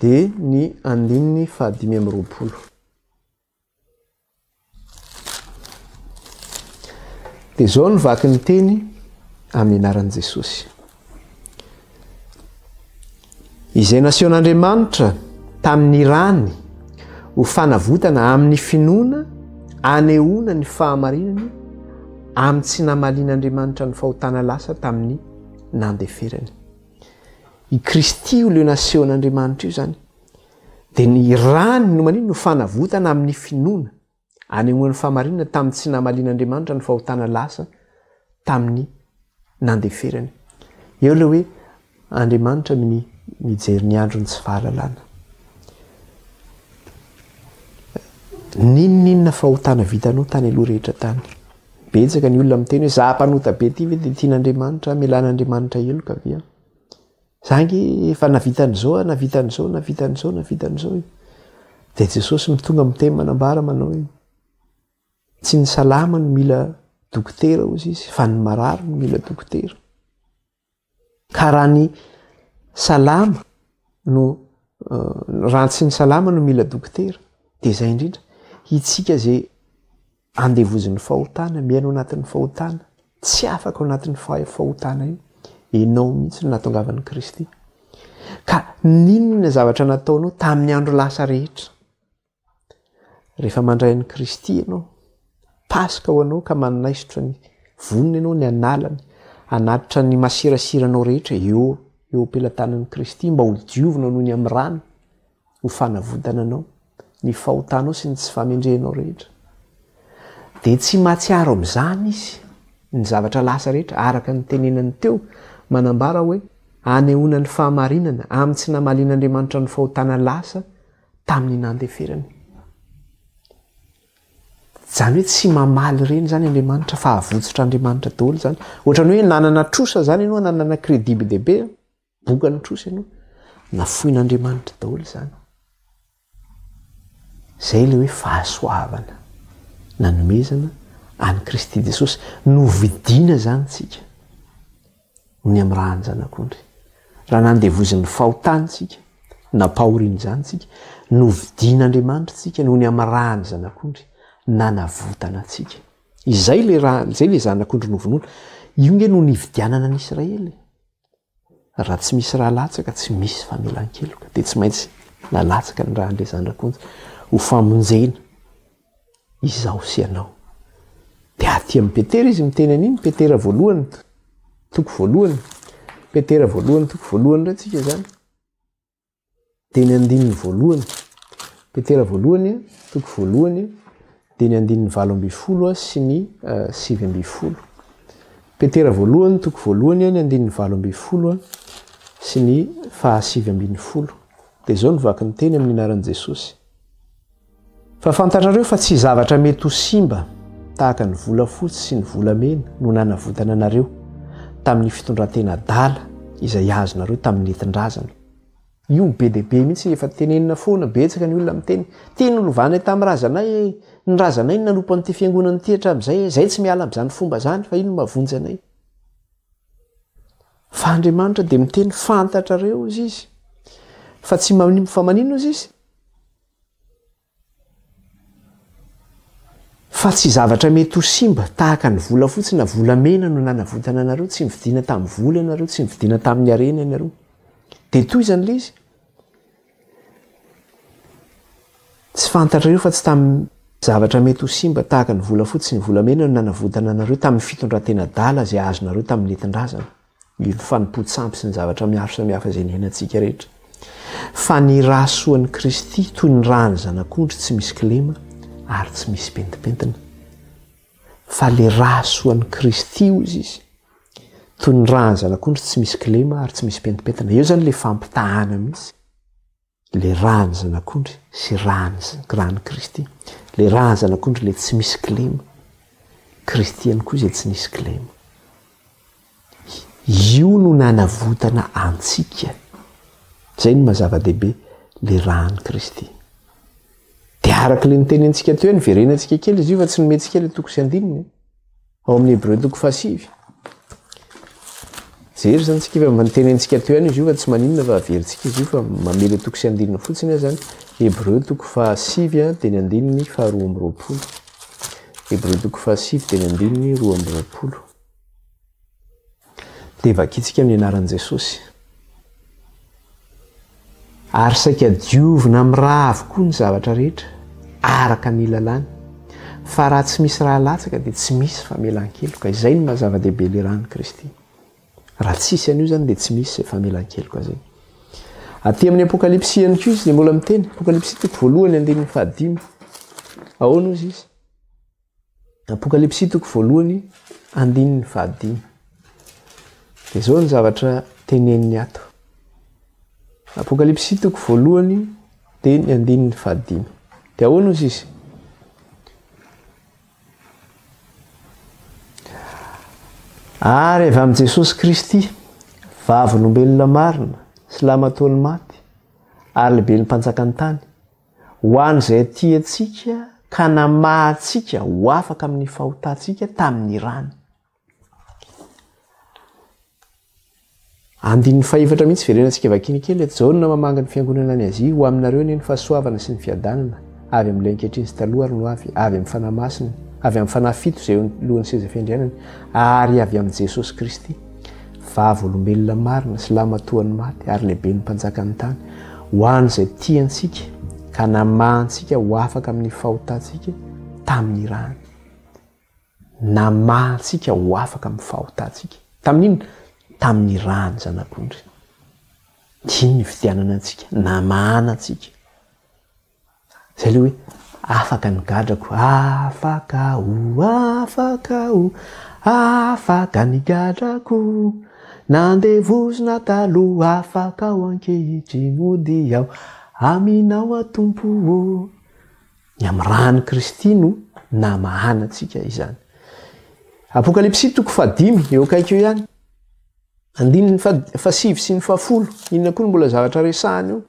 dia ny andininy fahadimy amby roapolo. Dia izao no vaky ny teny amin'ny anaran'i Jesosy. Izay nasehon'Andriamanitra tamin'ny rany ho fanavotana amin'ny finoana anehoana ny fahamarinany amin'ny tsy namalian'Andriamanitra ny fahotana lasa tamin'ny nandeferany. I Kristy io ilay nasehon'Andriamanitra io izany. Dia ny rany no manino no fanavotana amin'ny finoana, anehoan'ny fahamarinana tamin'ny tsy namalian'Andriamanitra ny fahotana lasa tamin'ny nandeferany. Eo ilay hoe Andriamanitra ny mijery ny andron'ny tsy fahalalana. N'inon'inona fahotana vitanao tany aloha rehetra tany. Betsaka ny olona miteny hoe za mpanota be ty ve dia tian'Andriamanitra, hamelan'Andriamanitra heloka ve aho? Za ange efa navita an'izao aho, navita an'izao, navita an'izao, navita an'izao e. Dia Jesosy mitonga miteny manambara manao hoe tsy ny salama no mila dokotera hozy izy fa ny marary no mila dokotera. Ka raha ny salama no eh, raha tsy ny salama no mila dokotera dia izay indrindra hitsika izay Andevozin'ny fahotana, miaina ao anatin'ny fahotana, tsy afaka ao anatin'ny fahotana io. Ianao mihitsy no nahatongavan'i Kristy. Ka n'inona zavatra nataonao tamin'ny andro lasa rehetra, rehefa mandray an'i Kristy ianao, Paska ho anao ka manaisotra ny vonona ianao, ny analany, hanatitra ny masirasiranao rehetra eo eo am-pelatanan'i Kristy mba ho diovina noho ny amin'ny rany. ho fanavotana anao, ny fahotanao sy ny tsy fahamendrehanao rehetra. Dia tsy mahatsiaro amin'izany izy, ny zavatra lasa rehetra, araka ny tenenany teo, manambara hoe, anehoana ny fahamarinana amin'ny tsy namalian'Andriamanitra ny fahotana lasa tamin'ny nandeferany. Izany hoe tsy mamaly ireny izany Andriamanitra fa avotsotr'Andriamanitra daholo izany. Ohatran'ny hoe nanana trosa izany ianao, nanana crédit be dia be. Bokan'ny trosa ianao. Nafoin'Andriamanitra daholo izany. Izay ilay hoe fahasoavana nanomezana an'i Kristy Jesosy. Novidiana izany tsika ny amin'ny ràn'ny Zanak'ondry. Raha nandevozin'ny fahotana tsika, nampahoriana izany tsika, novidian'Andriamanitra tsika noho ny amin'ny ràn'ny Zanak'ondry nanavotana antsika. Izay ilay rà, izay ilay Zanak'ondry novonoina. Io nge no nividianana an'i Israely. Raha tsy misy rà latsaka, tsy misy famelan-keloka. Dia tsy maintsy nalatsaka ny ràn'ilay Zanak'ondry ho famonjena izaho sy ianao. Dia aty amin'i Petera izy miteny an'iny, Petera voalohany, toko voalohany. Petera voalohany, toko voalohany indray tsika izany. Dia ny andininy voalohany. Petera voalohany, toko voalohany, dia ny andininy 18 sy ny 19. Petera voalohany, toko voalohany, ny andininy 18 sy ny faha 19. Dia izao no vaky ny teny amin'ny anaran'i Jesosy. Fa fantatrareo fa tsy zavatra mety ho simba tahaka ny volafotsy sy ny volamena no nanavotana anareo tamin'ny fitondran-tena adala izay azonareo tamin'ny nentin-drazana. Io be dia be mihitsy efa tenenina foana, betsaka ny olona miteny, ity nolovanay tamin'ny razanay e, ny razanay no nanompo an'ity fiangonana ity hatramin'izay e, izay tsy miala amin'izany fomba izany fa io no mahavonjy anay. Fa Andriamanitra dia miteny fantatrareo hozy izy fa tsy fa maninona hozy izy? Fa tsy zavatra mety ho simba tahaka ny volafotsy na volamena no nanavotana anareo, tsy nividiana tamin'ny vola ianareo, tsy nividiana tamin'ny harena ianareo. Dia tohizany ilay izy. Tsy fantatrareo fa tsy tamin'ny zavatra mety ho simba tahaka ny volafotsy sy ny volamena no nanavotana anareo tamin'ny fitondran-tena adala izay azonareo tamin'ny nentin-drazana. Ny fanompoan-tsampy sy ny zavatra maro samihafa izay niainantsika rehetra. Fa ny rà soan'i Kristy toy ny ràn'ny zanak'ondry tsy misy kilema ary tsy misy pentimpentina. Fa le rà soan'i Kristy hozy izy, toy ny ràn'ny zanak'ondry tsy misy kilema ary tsy misy pentimpentina. Eo izany le fampitahana mihitsy. Le ràn'ny zanak'ondry sy ràn'ny ràn'i Kristy. Le ràn'ny zanak'ondry le tsy misy kilema. Kristy ihany koa izay tsy nisy kilema. Io no nanavotana antsika. Izay no maha zava-dehibe le ràn'i Kristy. Dia araka le nitenentsika teo ihany, verenantsika kely izy io fa tsy nomentsika le toko sy andininy. Ao amin'ny Hebreo toko fahasivy. Jery izany tsika efa nitenentsika teo ihany izy io fa tsy maninona fa averintsika izy io fa mamela toko sy andininy fotsiny aho izany. Hebreo toko fahasivy dia ny andininy faharoa amby 20. Hebreo toko fahasivy dia ny andininy 22. Dia vakintsika amin'ny anaran'i Jesosy. Ary saika diovina amin'ny rà avokoa ny zavatra rehetra, araka ny lalàna. Fa raha tsy misy rà latsaka dia tsy misy famelan-keloka. Izay no maha zava-dehibe ilay ràn'i Kristy. Raha tsisy an'io izany dia tsy misy izay famelan-keloka izay. Aty amin'ny Apokalypsy ihany koa izy dia mbola miteny. Apokalypsy toko voalohany andininy fahadimy. Ahoana hozy izy? Apokalypsy toko voalohany andininy fahadimy. Dia izao ny zavatra teneniny ato. Apokalypsy toko voalohany dia ny andininy fahadimy. Dia ahoana ozy izy? Ary avy amin'i Jesosy Kristy, vavolombelona marina sy lamatoan'ny maty ary lehiben'ny mpanjakan'ny tany, Ho an'izay tia antsika ka namaha antsika ho afaka amin'ny fahotantsika tamin'ny rany. Andininy fahefatra mihitsy verenantsika vakiana kely eto. Jaona mamangy ny fiangonana any Azia, ho aminareo anie ny fahasoavana sy ny fiadanana, avy amin'ilay ankehitriny sy taloha ary no avy, avy amin'ny Fanahy Masina, avy amin'ny Fanahy fito izay eo lohan'ny seza fiandrianany, ary avy amin'i Jesosy Kristy. Vavolombelona marina sy lahimatoan'ny maty ary lehiben'ny mpanjakan'ny tany, ho an'izay tia antsika ka namaha antsika ho afaka amin'ny fahotantsika tamin'ny rany. Namaha antsika ho afaka amin'ny fahotantsika. Tamin'inona? Tamin'ny rany zanak'ondry. Iny ny fidianana antsika, namahana antsika. Zay le hoe afaka ny gadrako, afaka aho, afaka aho, afaka ny gadrako, nandevozina taloha, afaka aho ankehitriny, hody aho aminao aho Tompo ô. Ny amin'ny ràn'i Kristy no namahana antsika izany. Apokalypsy toko fahadimy, eo akaiky eo ihany. Andininy fahasivy sy ny fahafolo, inona koa no mbola zavatra resahana eo?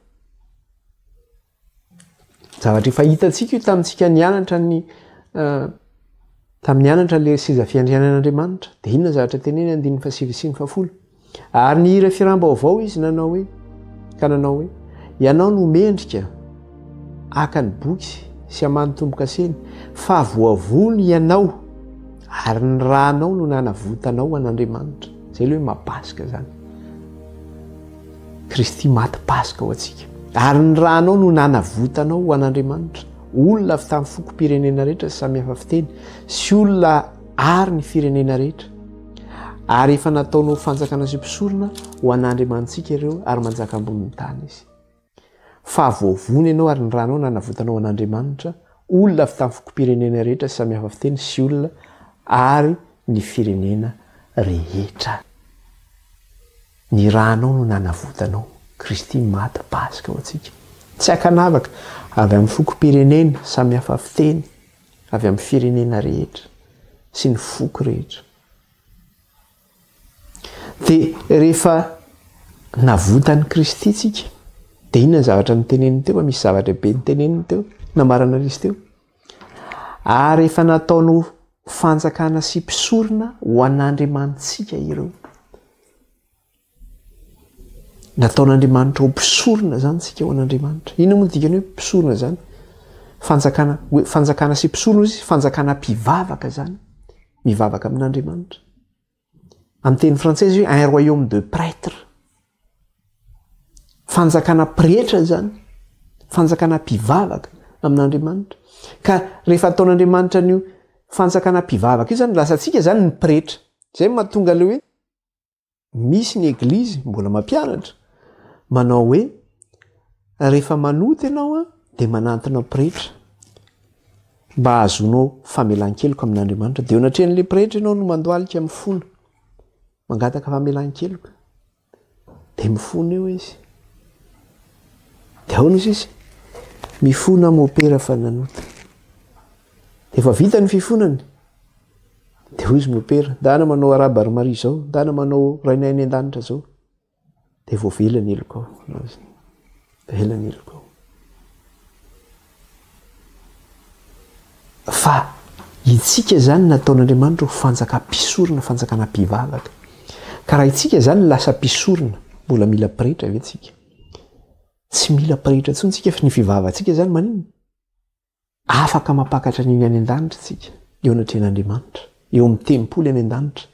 Zavatra efa hitantsika io tamintsika nianatra ny tamin'ny nianatra le seza fiandrianan'Andriamanitra. Dia inona zavatra teneny andininy fahasivy sy ny fahafolo? Ary nihira firam-baovao izy nanao hoe, ka nanao hoe, Ianao no mendrika haka ny boky sy hamaha ny tombo-kaseny, fa voavono ianao, ary ny rànao no nanavotanao an'Andriamanitra. Izay ilay hoe maha-Paska izany. Kristy maty Paska ho antsika. Ary ny rànao no nanavotanao ho an'Andriamanitra. Olona avy tamin'ny fokom-pirenena rehetra sy samihafa fiteny, sy olona ary ny firenena rehetra. Ary efa nataonao fanjakana sy mpisorona ho an'Andriamanitsika ireo ary manjaka ambonin'ny tany izy. Fa voavono ianao ary ny rànao nanavotanao ho an'Andriamanitra, olona avy tamin'ny fokom-pirenena rehetra sy samihafa fiteny sy olona ary ny firenena rehetra. Ny rànao no nanavotanao. Kristy maty Paska ho antsika. Tsy ankanavaka, avy amin'ny fokom-pirenena samihafa fiteny, avy amin'ny firenena rehetra sy ny foko rehetra. Dia rehefa navotan'i Kristy tsika. Dia inona ny zavatra noteneniny teo? Fa misy zavatra be noteneniny teo, nambarana izy teo. Ary efa nataony ho fanjakana sy mpisorona ho an'Andriamanitsika ireo. Nataon'Andriamanitra ho mpisorona izany tsika ho an'Andriamanitra. Inona moa ny dikany hoe mpisorona izany? Fanjakana, hoe fanjakana sy mpisorona izy, fanjakana mpivavaka izany. Mivavaka amin'Andriamanitra. Amin'ny teny frantsay izy hoe un royaume de prêtres. Fanjakana pretra izany, fanjakana mpivavaka amin'Andriamanitra. Ka rehefa ataon'Andriamanitra an'io fanjakana mpivavaka io izany, lasa antsika izany ny pretra. Izay no mahatonga ilay hoe misy ny eglizy mbola mampianatra manao hoe rehefa manota ianao an, dia manantona pretra mba hahazoanao famelan-keloka amin'Andriamanitra. Dia eo anatrehan'ilay pretra ianao no mandohalika mifona, mangataka famelan-keloka. Dia mifona eo izy. Dia ahoana izy izy? Mifona mopera fa nanota. Dia efa vita ny fifonany. Dia hoy izy mopera, ndana manao arahaba ry Maria izao, ndana manao Rainay any an-danitra izao. Dia voavela ny helokao. Voavela ny helokao. Fa itsika izany nataon'Andriamanitra ho fanjaka mpisorona, fanjakana mpivavaka. Ka raha itsika izany lasa mpisorona, mbola mila pretra ve tsika? Tsy mila pretra intsony tsika fa ny fivavahantsika izany maninona? Afaka mampakatra an'iny any an-danitra tsika, eo anatrehan'Andriamanitra, eo amin'ny tempoly any an-danitra,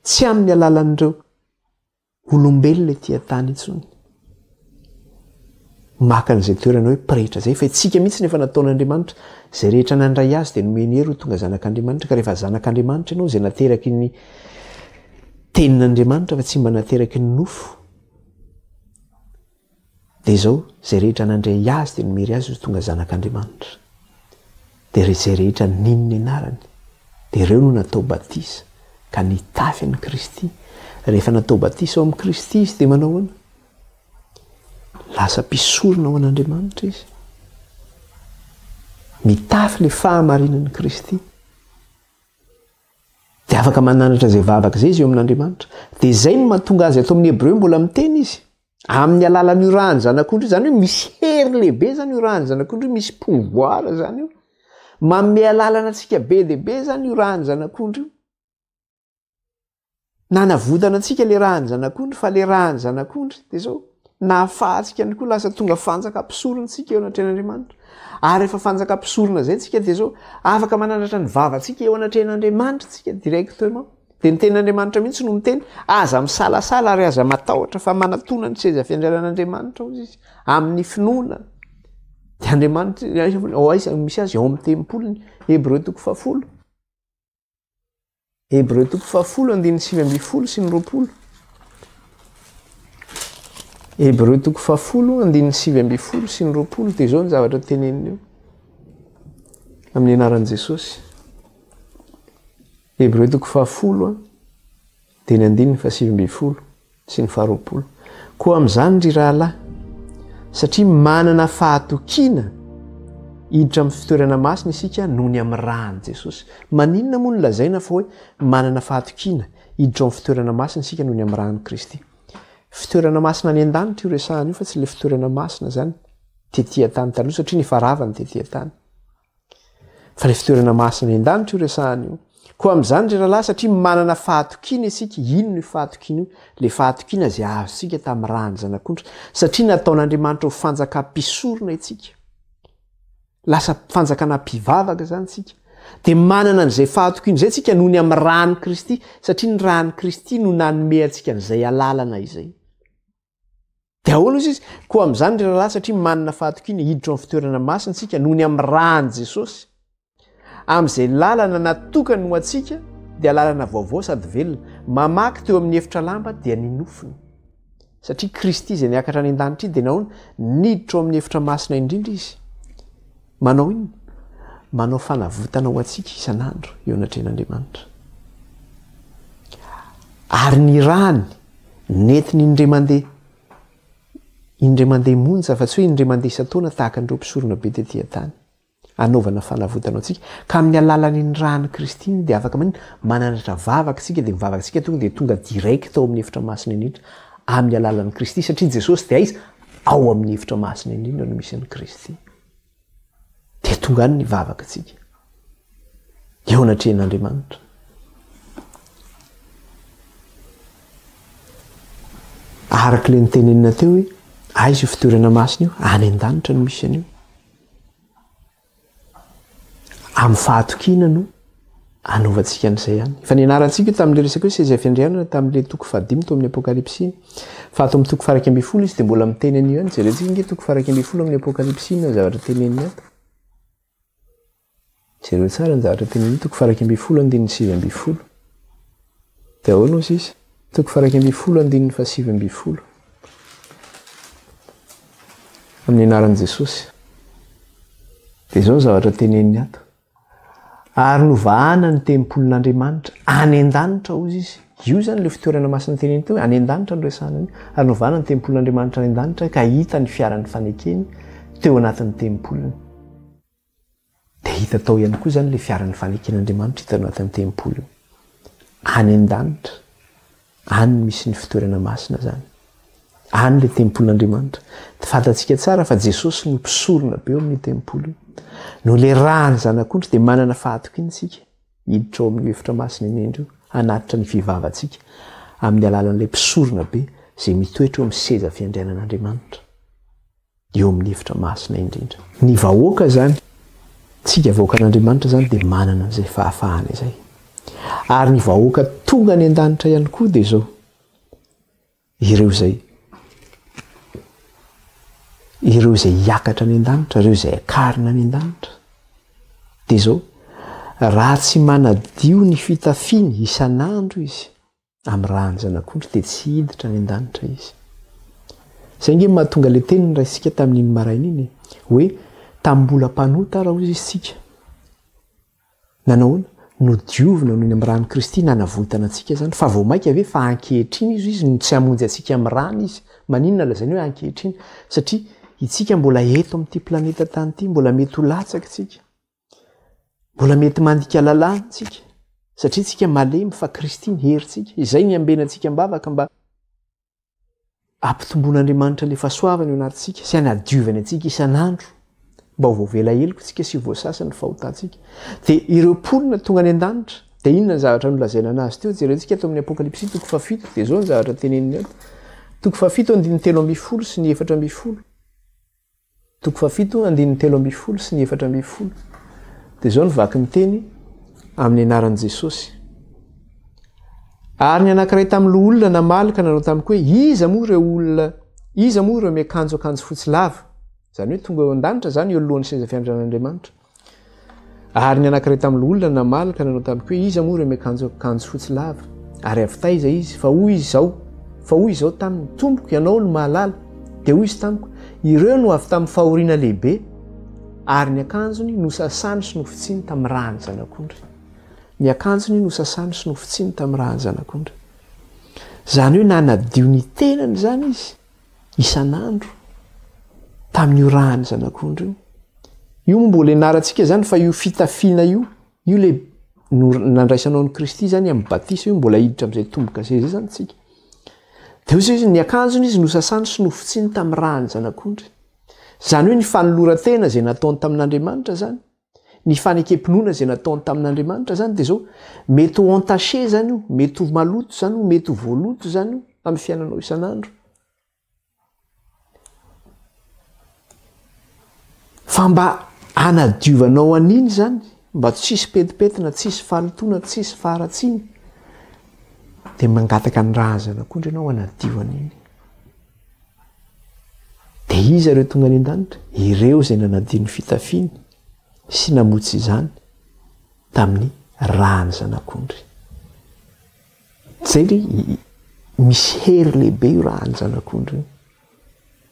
tsy amin'ny alalan'ireo olombelona ety an-tany intsony. Maka an'izay toerana hoe pretra izay, fa isika mihitsy no efa nataon'Andriamanitra. Izay rehetra nandray azy dia nomeny hery ho tonga zanak'Andriamanitra, ka rehefa zanak'Andriamanitra ianao, izay nateraky ny tenin'Andriamanitra fa tsy mba nateraky ny nofo, Dia izao, izay rehetra nandray Azy dia nomery Azy ho tonga zanak'Andriamanitra. Dia izay rehetra nino ny anarany, dia ireo no natao batisa, ka nitafy an'i Kristy. Rehefa natao batisa ao amin'i Kristy izy dia manao ahoana? Lasa mpisorona ho an'Andriamanitra izy. Mitafy ilay fahamarinan'i Kristy. Dia afaka mananatra izay vavaka izay izy eo amin'Andriamanitra. Dia izay no mahatonga azy ato amin'ny Hebreo mbola miteny izy. Amin'ny alalan'io ràn'ny Zanak'ondry io, izany hoe misy hery lehibe izany io ràn'ny Zanak'ondry io, misy pouvoir izany io. Manome alalana antsika be dia be izany io ràn'ny Zanak'ondry io. Nanavotana antsika ilay ràn'ny Zanak'ondry, fa ilay ràn'ny Zanak'ondry dia izao, nahafahantsika ihany koa lasa tonga fanjaka mpisorona isika eo anatrehan'Andriamanitra. Ary rehefa fanjaka mpisorona izay isika dia izao, afaka manandratra ny vavantsika eo anatrehan'Andriamanitra isika directement. Dia ny tenin'Andriamanitra mihitsy no miteny, aza misalasala ary aza matahotra fa manatona ny seza fiandrianan'Andriamanitra hozy izy amin'ny finoana. Dia Andriamanitra, ao aiza no misy azy? Ao amin'ny tempoliny. Hebreo toko fahafolo. Hebreo toko fahafolo andininy 19 sy ny 20. Hebreo toko fahafolo andininy 19 sy ny 20 dia izao ny zavatra teneniny eo amin'ny anaran'i Jesosy. Hebreo toko fahafolo dia ny andininy fahasivy ambin'ny folo sy ny faharoapolo. Koa amin'izany, ry rahalahy, satria manana fahatokiana hiditra amin'ny fitoerana masina isika noho ny amin'ny ràn'i Jesosy. Maninona moa no lazaina fa hoe manana fahatokiana hiditra ao amin'ny fitoerana masina isika noho ny amin'ny ràn'i Kristy? Fitoerana masina any an-danitra io resahana io fa tsy ilay fitoerana masina izany tetỳ an-tany taloha satria efa rava ny tetỳ an-tany. Fa ilay fitoerana masina any an-danitra io resahana io. Koa amin'izany ry rahalahy, satria manana fahatokiana isika, inona io fahatokiana io? Ilay fahatokiana izay azontsika tamin'ny ràn'ny Zanak'ondry, satria nataon'Andriamanitra ho fanjakam-pisorona isika. Lasa fanjakana mpivavaka izany isika. Dia manana an'izay fahatokiana izay isika noho ny amin'ny ràn'i Kristy, satria ny ràn'i Kristy no nanome antsika an'izay alalana izay. Dia ahoana ozy izy? Koa amin'izany ry rahalahy, satria manana fahatokiana hiditra ao amin'ny fitoerana masina isika noho ny amin'ny ràn'i Jesosy, amin'izay lalana natokany ho antsika, dia lalana vaovao sady velona, mamaky teo amin'ny efitra lamba dia ny nofony. Satria Kristy izay niakatra any an-danitra iny dia nahoana? Niditra ao amin'ny efitra masina indrindra izy. Manao inona? Manao fanavotana ho antsika isan'andro eo anatrehan'Andriamanitra. Ary ny ràny Nentiny indray mandeha indray mandeha monja fa tsy hoe indray mandeha isan-taona tahaka an'ireo mpisorona be tetỳ an-tany, hanaovana fanavotana antsika. Ka amin'ny alalan'iny ràn'i Kristy iny dia afaka maninona? Manandratra vavaka isika, dia mivavaka isika tonga dia tonga direct ao amin'ny efitra masina indrindra amin'ny alalan'i Kristy, satria Jesosy dia aiza? Ao amin'ny efitra masina indrindra no misy an'i Kristy. Dia tonga any ny vavaka antsika. Eo anatrehan'Andriamanitra. Araka ilay nitenenina teo hoe aiza io fitoerana masina io? Any an-danitra no misy an'io. Amin'ny fahatokiana no anaovantsika an'izay ihany. Efa nianarantsika io tamin'ilay resaka hoe seza fiandrianana tamin'ilay toko fahadimy tao amin'ny Apokalypsy. Fa ato amin'ny toko faha 11 izy dia mbola miteny an'io ihany. Jerentsika ange toko faha 11 amin'ny Apokalypsy inona ny zavatra teneniny ato. Jereo tsara ny zavatra teneniny toko faha 11 andininy 19. Dia ahoana hozy izy? Toko faha 11 andininy faha 19. Amin'ny anaran'i Jesosy. Dia izao ny zavatra teneniny ato. Ary novahana ny tempolin'Andriamanitra any an-danitra, hozy izy. Io izany ilay fitoerana masina teneniny teo, any an-danitra no resahana an'io. Ary novahana ny tempolin'Andriamanitra any an-danitra ka hita ny fiaran'ny fanekeny teo anatin'ny tempoliny. Dia hita tao ihany koa izany ilay fiaran'ny faneken'Andriamanitra hita anatin'ny tempoliny. Any an-danitra. Any no misy ny fitoerana masina izany. Any ilay tempolin'Andriamanitra. Fantatsika tsara fa Jesosy no mpisorona be eo amin'io tempoly io. Noho ilay ràn'ny Zanak'ondry dia manana fahatokiana isika hiditra ao amin'io efitra masina indrindra io, hanatitra ny fivavantsika amin'ny alalan'ilay mpisorona be izay mitoetra eo amin'ny seza fiandrianan'Andriamanitra. eo amin'ny efitra masina indrindra. Ny vahoaka izany, tsika vahoakan'Andriamanitra izany dia manana an'izay fahafahana izay. Ary ny vahoaka tonga any an-danitra ihany koa dia izao, ireo izay ireo izay hiakatra any an-danitra, ireo izay akarina any an-danitra, dia izao, raha tsy manadio ny fitafiany isan'andro izy, Amin'ny ràn'ny Zanak'ondry dia tsy hiditra any an-danitra izy. Izay ange no mahatonga ilay teny noraisintsika tamin'iny maraina iny e, hoe tamin'ny mbola mpanota ara hozy isika. Nanao ahoana? Nodiovina noho ny amin'ny ràn'i Kristy nanavotana antsika izany. Fa vao mainka ve fa ankehitriny izy izy no tsy hamonjy antsika amin'ny ràny izy? Maninona lazaina hoe ankehitriny? Satria itsika mbola eto amin'ity planeta tany ity, mbola mety ho latsaka isika. Mbola mety mandika lalàna tsika satria tsika malemy fa Kristy ny herintsika. Izay ny ambenantsika am-bavaka mba hampitomboan'Andriamanitra ilay fahasoavany eo anatintsika sy hanadiovany antsika isan'andro mba ho voavela heloka tsika sy ho voasasa ny fahotantsika. Dia ireo mponina tonga any an-danitra dia inona ny zavatra nolazaina anazy teo? Jerentsika ato amin'ny Apokalypsy toko fahafito dia izao ny zavatra teneniny ato. Toko fahafito andininy 13 sy ny 14. Toko fahafito, andininy 13 sy ny 14. Dia izao no vaky ny teny amin'ny anaran'i Jesosy. Ary ny anankiray tamin'ny loholona namaly ka nanao tamiko hoe, Iza moa ireo olona, iza moa ireo miakanjo akanjo fotsy lava? Izany hoe tonga eo an-danitra izany eo alohan'ny seza fiandrianan'Andriamanitra. Ary ny anankiray tamin'ny loholona namaly ka nanao tamiko hoe, Iza moa ireo miakanjo akanjo fotsy lava? Ary avy taiza izy? Fa hoy izy izao, fa hoy izao taminy, Tompoko, ianao no mahalala. Dia hoy izy tamiko, Ireo no avy tamin'ny fahoriana lehibe, ary ny akanjony nosasany sy nofotsiny tamin'ny ràn'ny Zanak'ondry. Ny akanjony nosasany sy nofotsiny tamin'ny ràn'ny Zanak'ondry. Izany hoe nanadio ny tenany izany izy. isan'andro tamin'io ràn'ny zanak'ondry io. Io moa mbola ianarantsika izany fa io fitafiana io, io le nandraisanao an'i Kristy izany amin'ny batisa io mbola hiditra amin'izay tombo-kase izay izany tsika. Dia hoy izy, ny akanjony izy nosasany sy nofotsiny tamin'ny ràn'ny zanak'ondry. Izany hoe ny fanoloran-tena izay nataony tamin'Andriamanitra izany, ny fanekem-pinoana izay nataony tamin'Andriamanitra izany dia izao, mety ho entaché izany io, mety ho maloto izany io, mety ho voaloto izany io amin'ny fiainanao isan'andro. Fa mba hanadiovanao an'iny izany, mba tsisy petipetina, tsisy fahalotoana, tsisy faharatsiana, dia mangataka ny rà zanak'ondry ianao hanadio an'iny. Dia iza ireo tonga any an-danitra? Ireo izay nanadio ny fitafiany sy namotsy izany tamin'ny ràn'ny Zanak'ondry. Izay ry misy hery lehibe io ràn'ny Zanak'ondry io.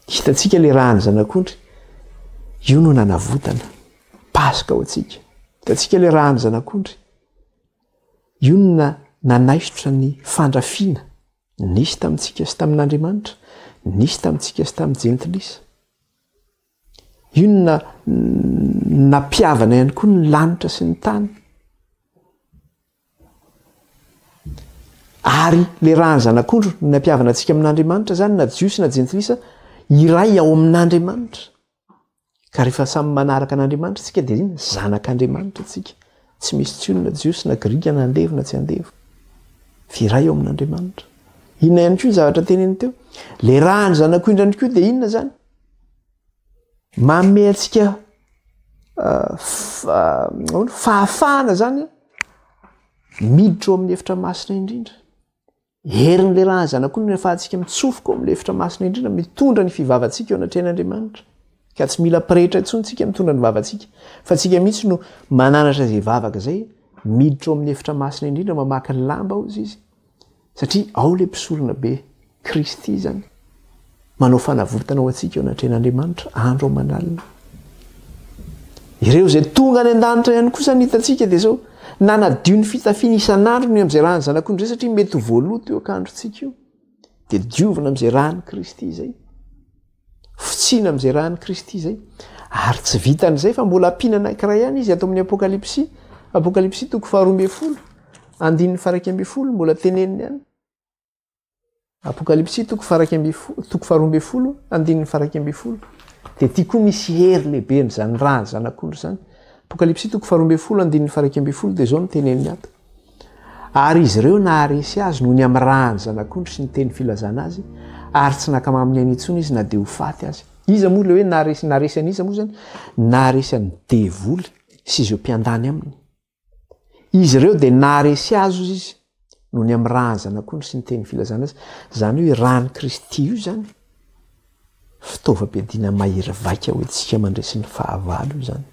Hitantsika ilay ràn'ny Zanak'ondry, io no nanavotana Paska ho antsika. Hitantsika ilay ràn'ny Zanak'ondry, io no nanaisotra ny fandrafiana Nisy tamintsika sy tamin'Andriamanitra, nisy tamintsika sy tamin'ny jentilisa. Io no nampihavana ihany koa ny lanitra sy ny tany. Ary le raha ny zanak'ondry no nampihavana antsika amin'Andriamanitra zany na jiosy na jentilisa, Iray ao amin'Andriamanitra. Ka rehefa samy manaraka an'Andriamanitra isika dia inona? Zanak'Andriamanitra isika. Tsy misy intsony na Jiosy na Grika na andevo na tsy andevo. Fa iray ao amin'Andriamanitra. Inona ihany koa ny zavatra teneniny teo? Le ràn'ny zanak'ondry ihany koa dia inona izany? Manome antsika ahoana? Fahafahana izany miditra ao amin'ny efitra masina indrindra. Herin'ilay ràn'ny Zanak'ondry no ahafahantsika mitsofoka ao amin'ilay efitra masina indrindra, mitondra ny fivavantsika eo anatrehan'Andriamanitra. Ka tsy mila pretra intsony tsika mitondra ny vavantsika, fa tsika mihitsy no mananatra izay vavaka izay, miditra ao amin'ny efitra masina indrindra, mamaky ny lamba hozy izy, satria ao ilay mpisorona be, Kristy izany. Manao fanavotana ho antsika eo anatrehan'Andriamanitra andro aman'alina. Ireo izay tonga any an-danitra ihany kosa ny hitantsika dia izao, nanadio ny fitafiany isan'andro ny amin'izay ràn'ny zanak'ondry izay satria mety ho voaloto io akanjontsika io. Dia diovina amin'izay ràn'i Kristy izay. Fotsiana amin'izay ràn'i Kristy izay. Ary tsy vitan'izay fa mbola ampiana anankiray ihany izy ato amin'ny Apokalypsy. Apokalypsy toko faharoa ambin'ny folo, andininy faha-iraika ambin'ny folo, mbola teneniny ihany. Apokalypsy toko faha-iraika ambin'ny folo, toko faharoa ambin'ny folo, andininy faha-iraika ambin'ny folo. Dia ity koa misy hery lehibe an'izany rà zanak'ondry izany. Apokalypsy toko faharoa ambin'ny folo, andininy faha-iraika ambin'ny folo dia izao no teneniny ato. Ary izy ireo naharesy azy noho ny amin'ny ràn'ny zanak'ondry sy ny teny filazana azy, ary tsy nankamamy ny ainy intsony izy na dia ho faty aza. Iza moa ilay hoe naharesy, naharesy an'iza moa izany? Naharesy an'ny devoly sy izeo mpiandany aminy. Izy ireo dia naharesy azy hozy izy noho ny amin'ny ràn'ny zanak'ondry sy ny teny filazana azy. Izany hoe ràn'i Kristy io izany, fitaovam-piadiana mahery vaika ho antsika mandresy ny fahavalo io izany.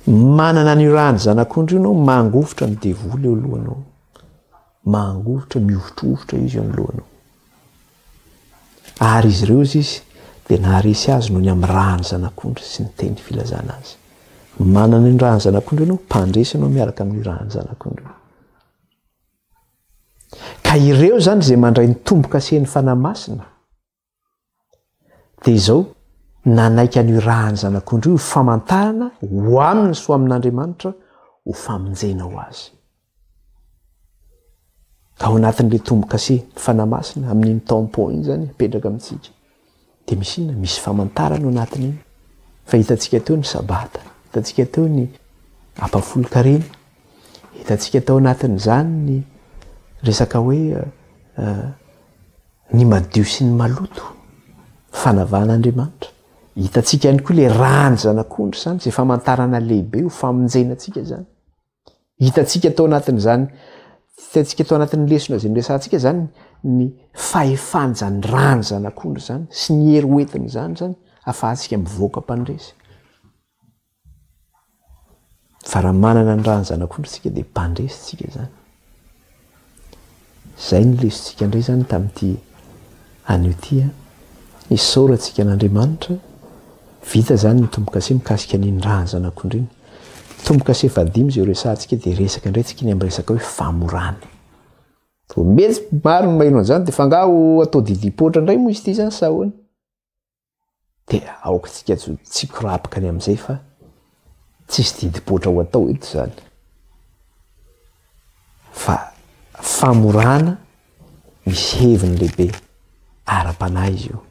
Manana an'io ràn'ny zanak'ondry io ianao, mangovitra ny devoly eo alohanao. Mangovitra, mihovotrovotra izy eo anoloanao. Ary izy ireo, hozy izy, dia naharesy azy noho ny amin'ny ràn'ny Zanak'ondry sy ny teny filazana azy. Manana ny ràn'ny Zanak'ondry ianao, mpandresy ianao miaraka amin'io ràn'ny Zanak'ondry io. Ka ireo izany izay mandray ny tombo-kasen'ny Fanahy Masina, dia izao, nanaiky an'io ràn'ny Zanak'ondry io ho famantarana ho aminy sy ho amin'Andriamanitra ho famonjena ho azy. Ao anatin'ilay tombo-kase Fanahy Masina, amin'iny tampon iny izany, apetraka amintsika. Dia misy inona? Misy famantarana ao anatin'iny. Fa hitantsika teo ny Sabata, hitantsika teo ny ampahafolon-karena, hitantsika tao anatin'izany ny resaka hoe ny madio sy ny maloto, fanavahan'Andriamanitra. Hitantsika ihany koa ilay ràn'ny Zanak'ondry izany, izay famantarana lehibe ho famonjena antsika izany. Hitantsika tao anatin'izany, hitantsika tao anatin'ny lesona izay noresahantsika izany ny fahefan'izany ràn'ny Zanak'ondry izany sy ny hery hoentin'izany izany ahafahantsika mivoaka mpandresy. Fa raha manana ny ràn'ny Zanak'ondry isika dia mpandresy isika izany. Izay ny lesontsika indray izany tamin'ity anio ity an. Isaorantsika an'Andriamanitra. Vita izany ny tombo-kase mikasika an'iny ràn'ny Zanak'ondry iny. Tombo-kase fahadimy izay horesahantsika dia resaka indray tsika ny amin'ny resaka hoe famorana. Vao mety maro ny maheno an'izany dia fa angaha ho atao didim-poatra indray moa izy ity izany sa ahoana? Dia aoka tsika tsy hikorapaka ny amin'izay fa tsisy didim-poatra ho atao eto izany. Fa famorana misy heviny lehibe ara-panahy izy io.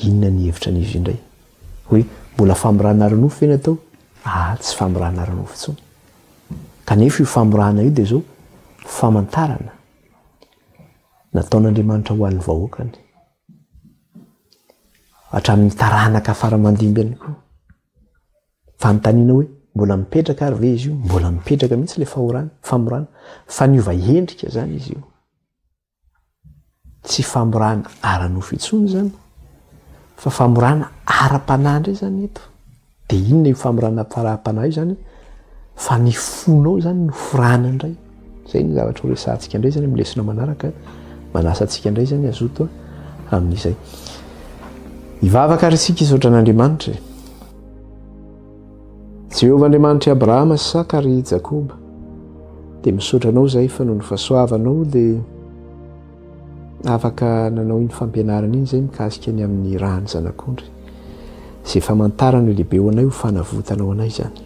Inona ny hevitra an'izy io indray? Hoe mbola famorana ara-nofo ve ny atao? Aa, tsy famorana ara-nofo intsony. Kanefa io famorana io dia izao, famantarana nataon'Andriamanitra ho an'ny vahoakany. Hatramin'ny taranaka fara aman-dimby ihany koa. Fanontaniana hoe, mbola mipetraka ary ve izy io? Mbola mipetraka mihitsy ilay fahorana, famorana. Fa niova endrika izany izy io. Tsy famorana ara-nofo intsony izany, fa famorana ara-panahy indray izany eto. Dia inona io famorana ara-panahy io izany? Fa ny fonao izany no forana indray. Izay ny zavatra ho resahantsika indray izany amin'ny lesona manaraka. Manasa antsika indray izany hazoto amin'izay. Hivavaka ary isika hisaotra an'Andriamanitra e. Jehovah Andriamanitr'i Abrahama sy Isaka ary i Jakoba, dia misaotra anao izahay fa noho ny fahasoavanao dia Afaka nanao iny fampianarana iny izay mikasika ny amin'ny ràn'ny Zanak'ondry, izay famantarana lehibe ho anay ho fanavotana ho anay izany.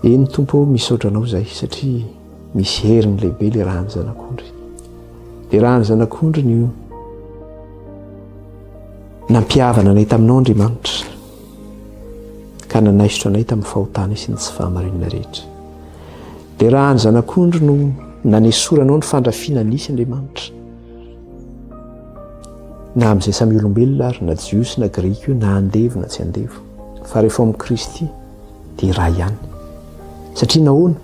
Eny Tompo ô, misaotra Anao izahay satria misy heriny lehibe ilay ràn'ny Zanak'ondry. Ilay ràn'ny Zanak'ondry no. Nampihavana anay taminao Andriamanitra, ka nanaisotra anay tamin'ny fahotanay sy ny tsy fahamarinana rehetra. Dia raha ny Zanak'ondry no nanesoranao ny fandrafiana nisy Andriamanitra, na amin'izay samy olombelona ary, na Jiosy na Grika io, na andevo na tsy andevo, fa rehefa ao amin'i Kristy dia iray ihany. Satria nahoana?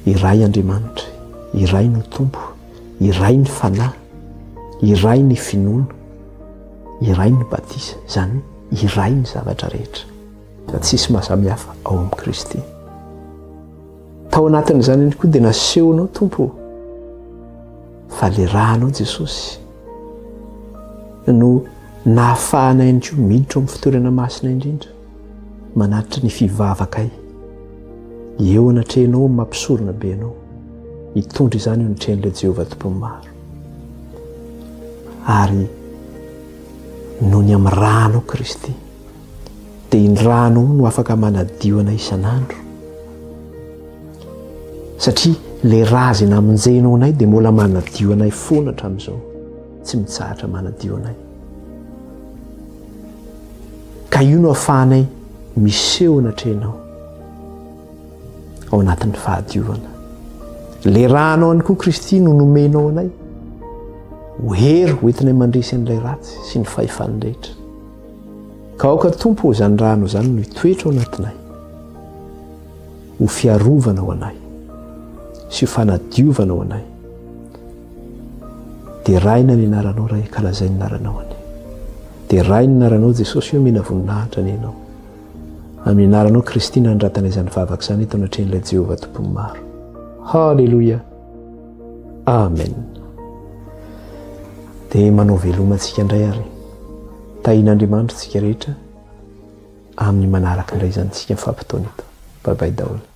Iray Andriamanitra, iray no Tompo, iray ny Fanahy, iray ny finoana, iray ny batisa, izany hoe iray ny zavatra rehetra. Fa tsisy mahasamihafa ao amin'i Kristy. Tao anatin'izany ihany koa dia nasehonao Tompo fa le rànao Jesosy no nahafahana ihany koa miditra ao amin'ny fitoerana masina indrindra manatitra ny fivavakay eo anatrehanao amin'ny mampisorona be anao hitondra izany eo anatrehan'ilay Jehovah Tompon'ny maro ary noho ny amin'ny rànao Kristy dia iny rano no afaka manadio anay isan'andro satria le rà izay namonjenao anay dia mbola manadio anay foana hatramin'izao tsy mitsahatra manadio anay ka io no afahanay miseho anatrehanao ao anatin'ny fahadiovana le rànao ihany koa Kristy no nomenao anay ho hery hoentinay mandresy an'ilay ratsy sy ny fahefany rehetra Ka aoka Tompo ô izany rano izany no hitoetra ao anatinay ho fiarovana ho anay sy ho fanadiovana ho anay. Deraina ny anaranao Ray ankalazaina ny anaranao anie. Deraina ny anaranao Jesosy omena voninahitra anie ianao. Amin'ny anaranao Kristy nanoratana izany vavaka izany eto anatrehan'ilay Jehovah Tompon'ny maro. Haleloia. Amen. Dia manao veloma antsika indray ary. Tahian'Andriamanitra tsika rehetra amin'ny manaraka indray izany tsika mifampitaona eto. Bye bye daholo.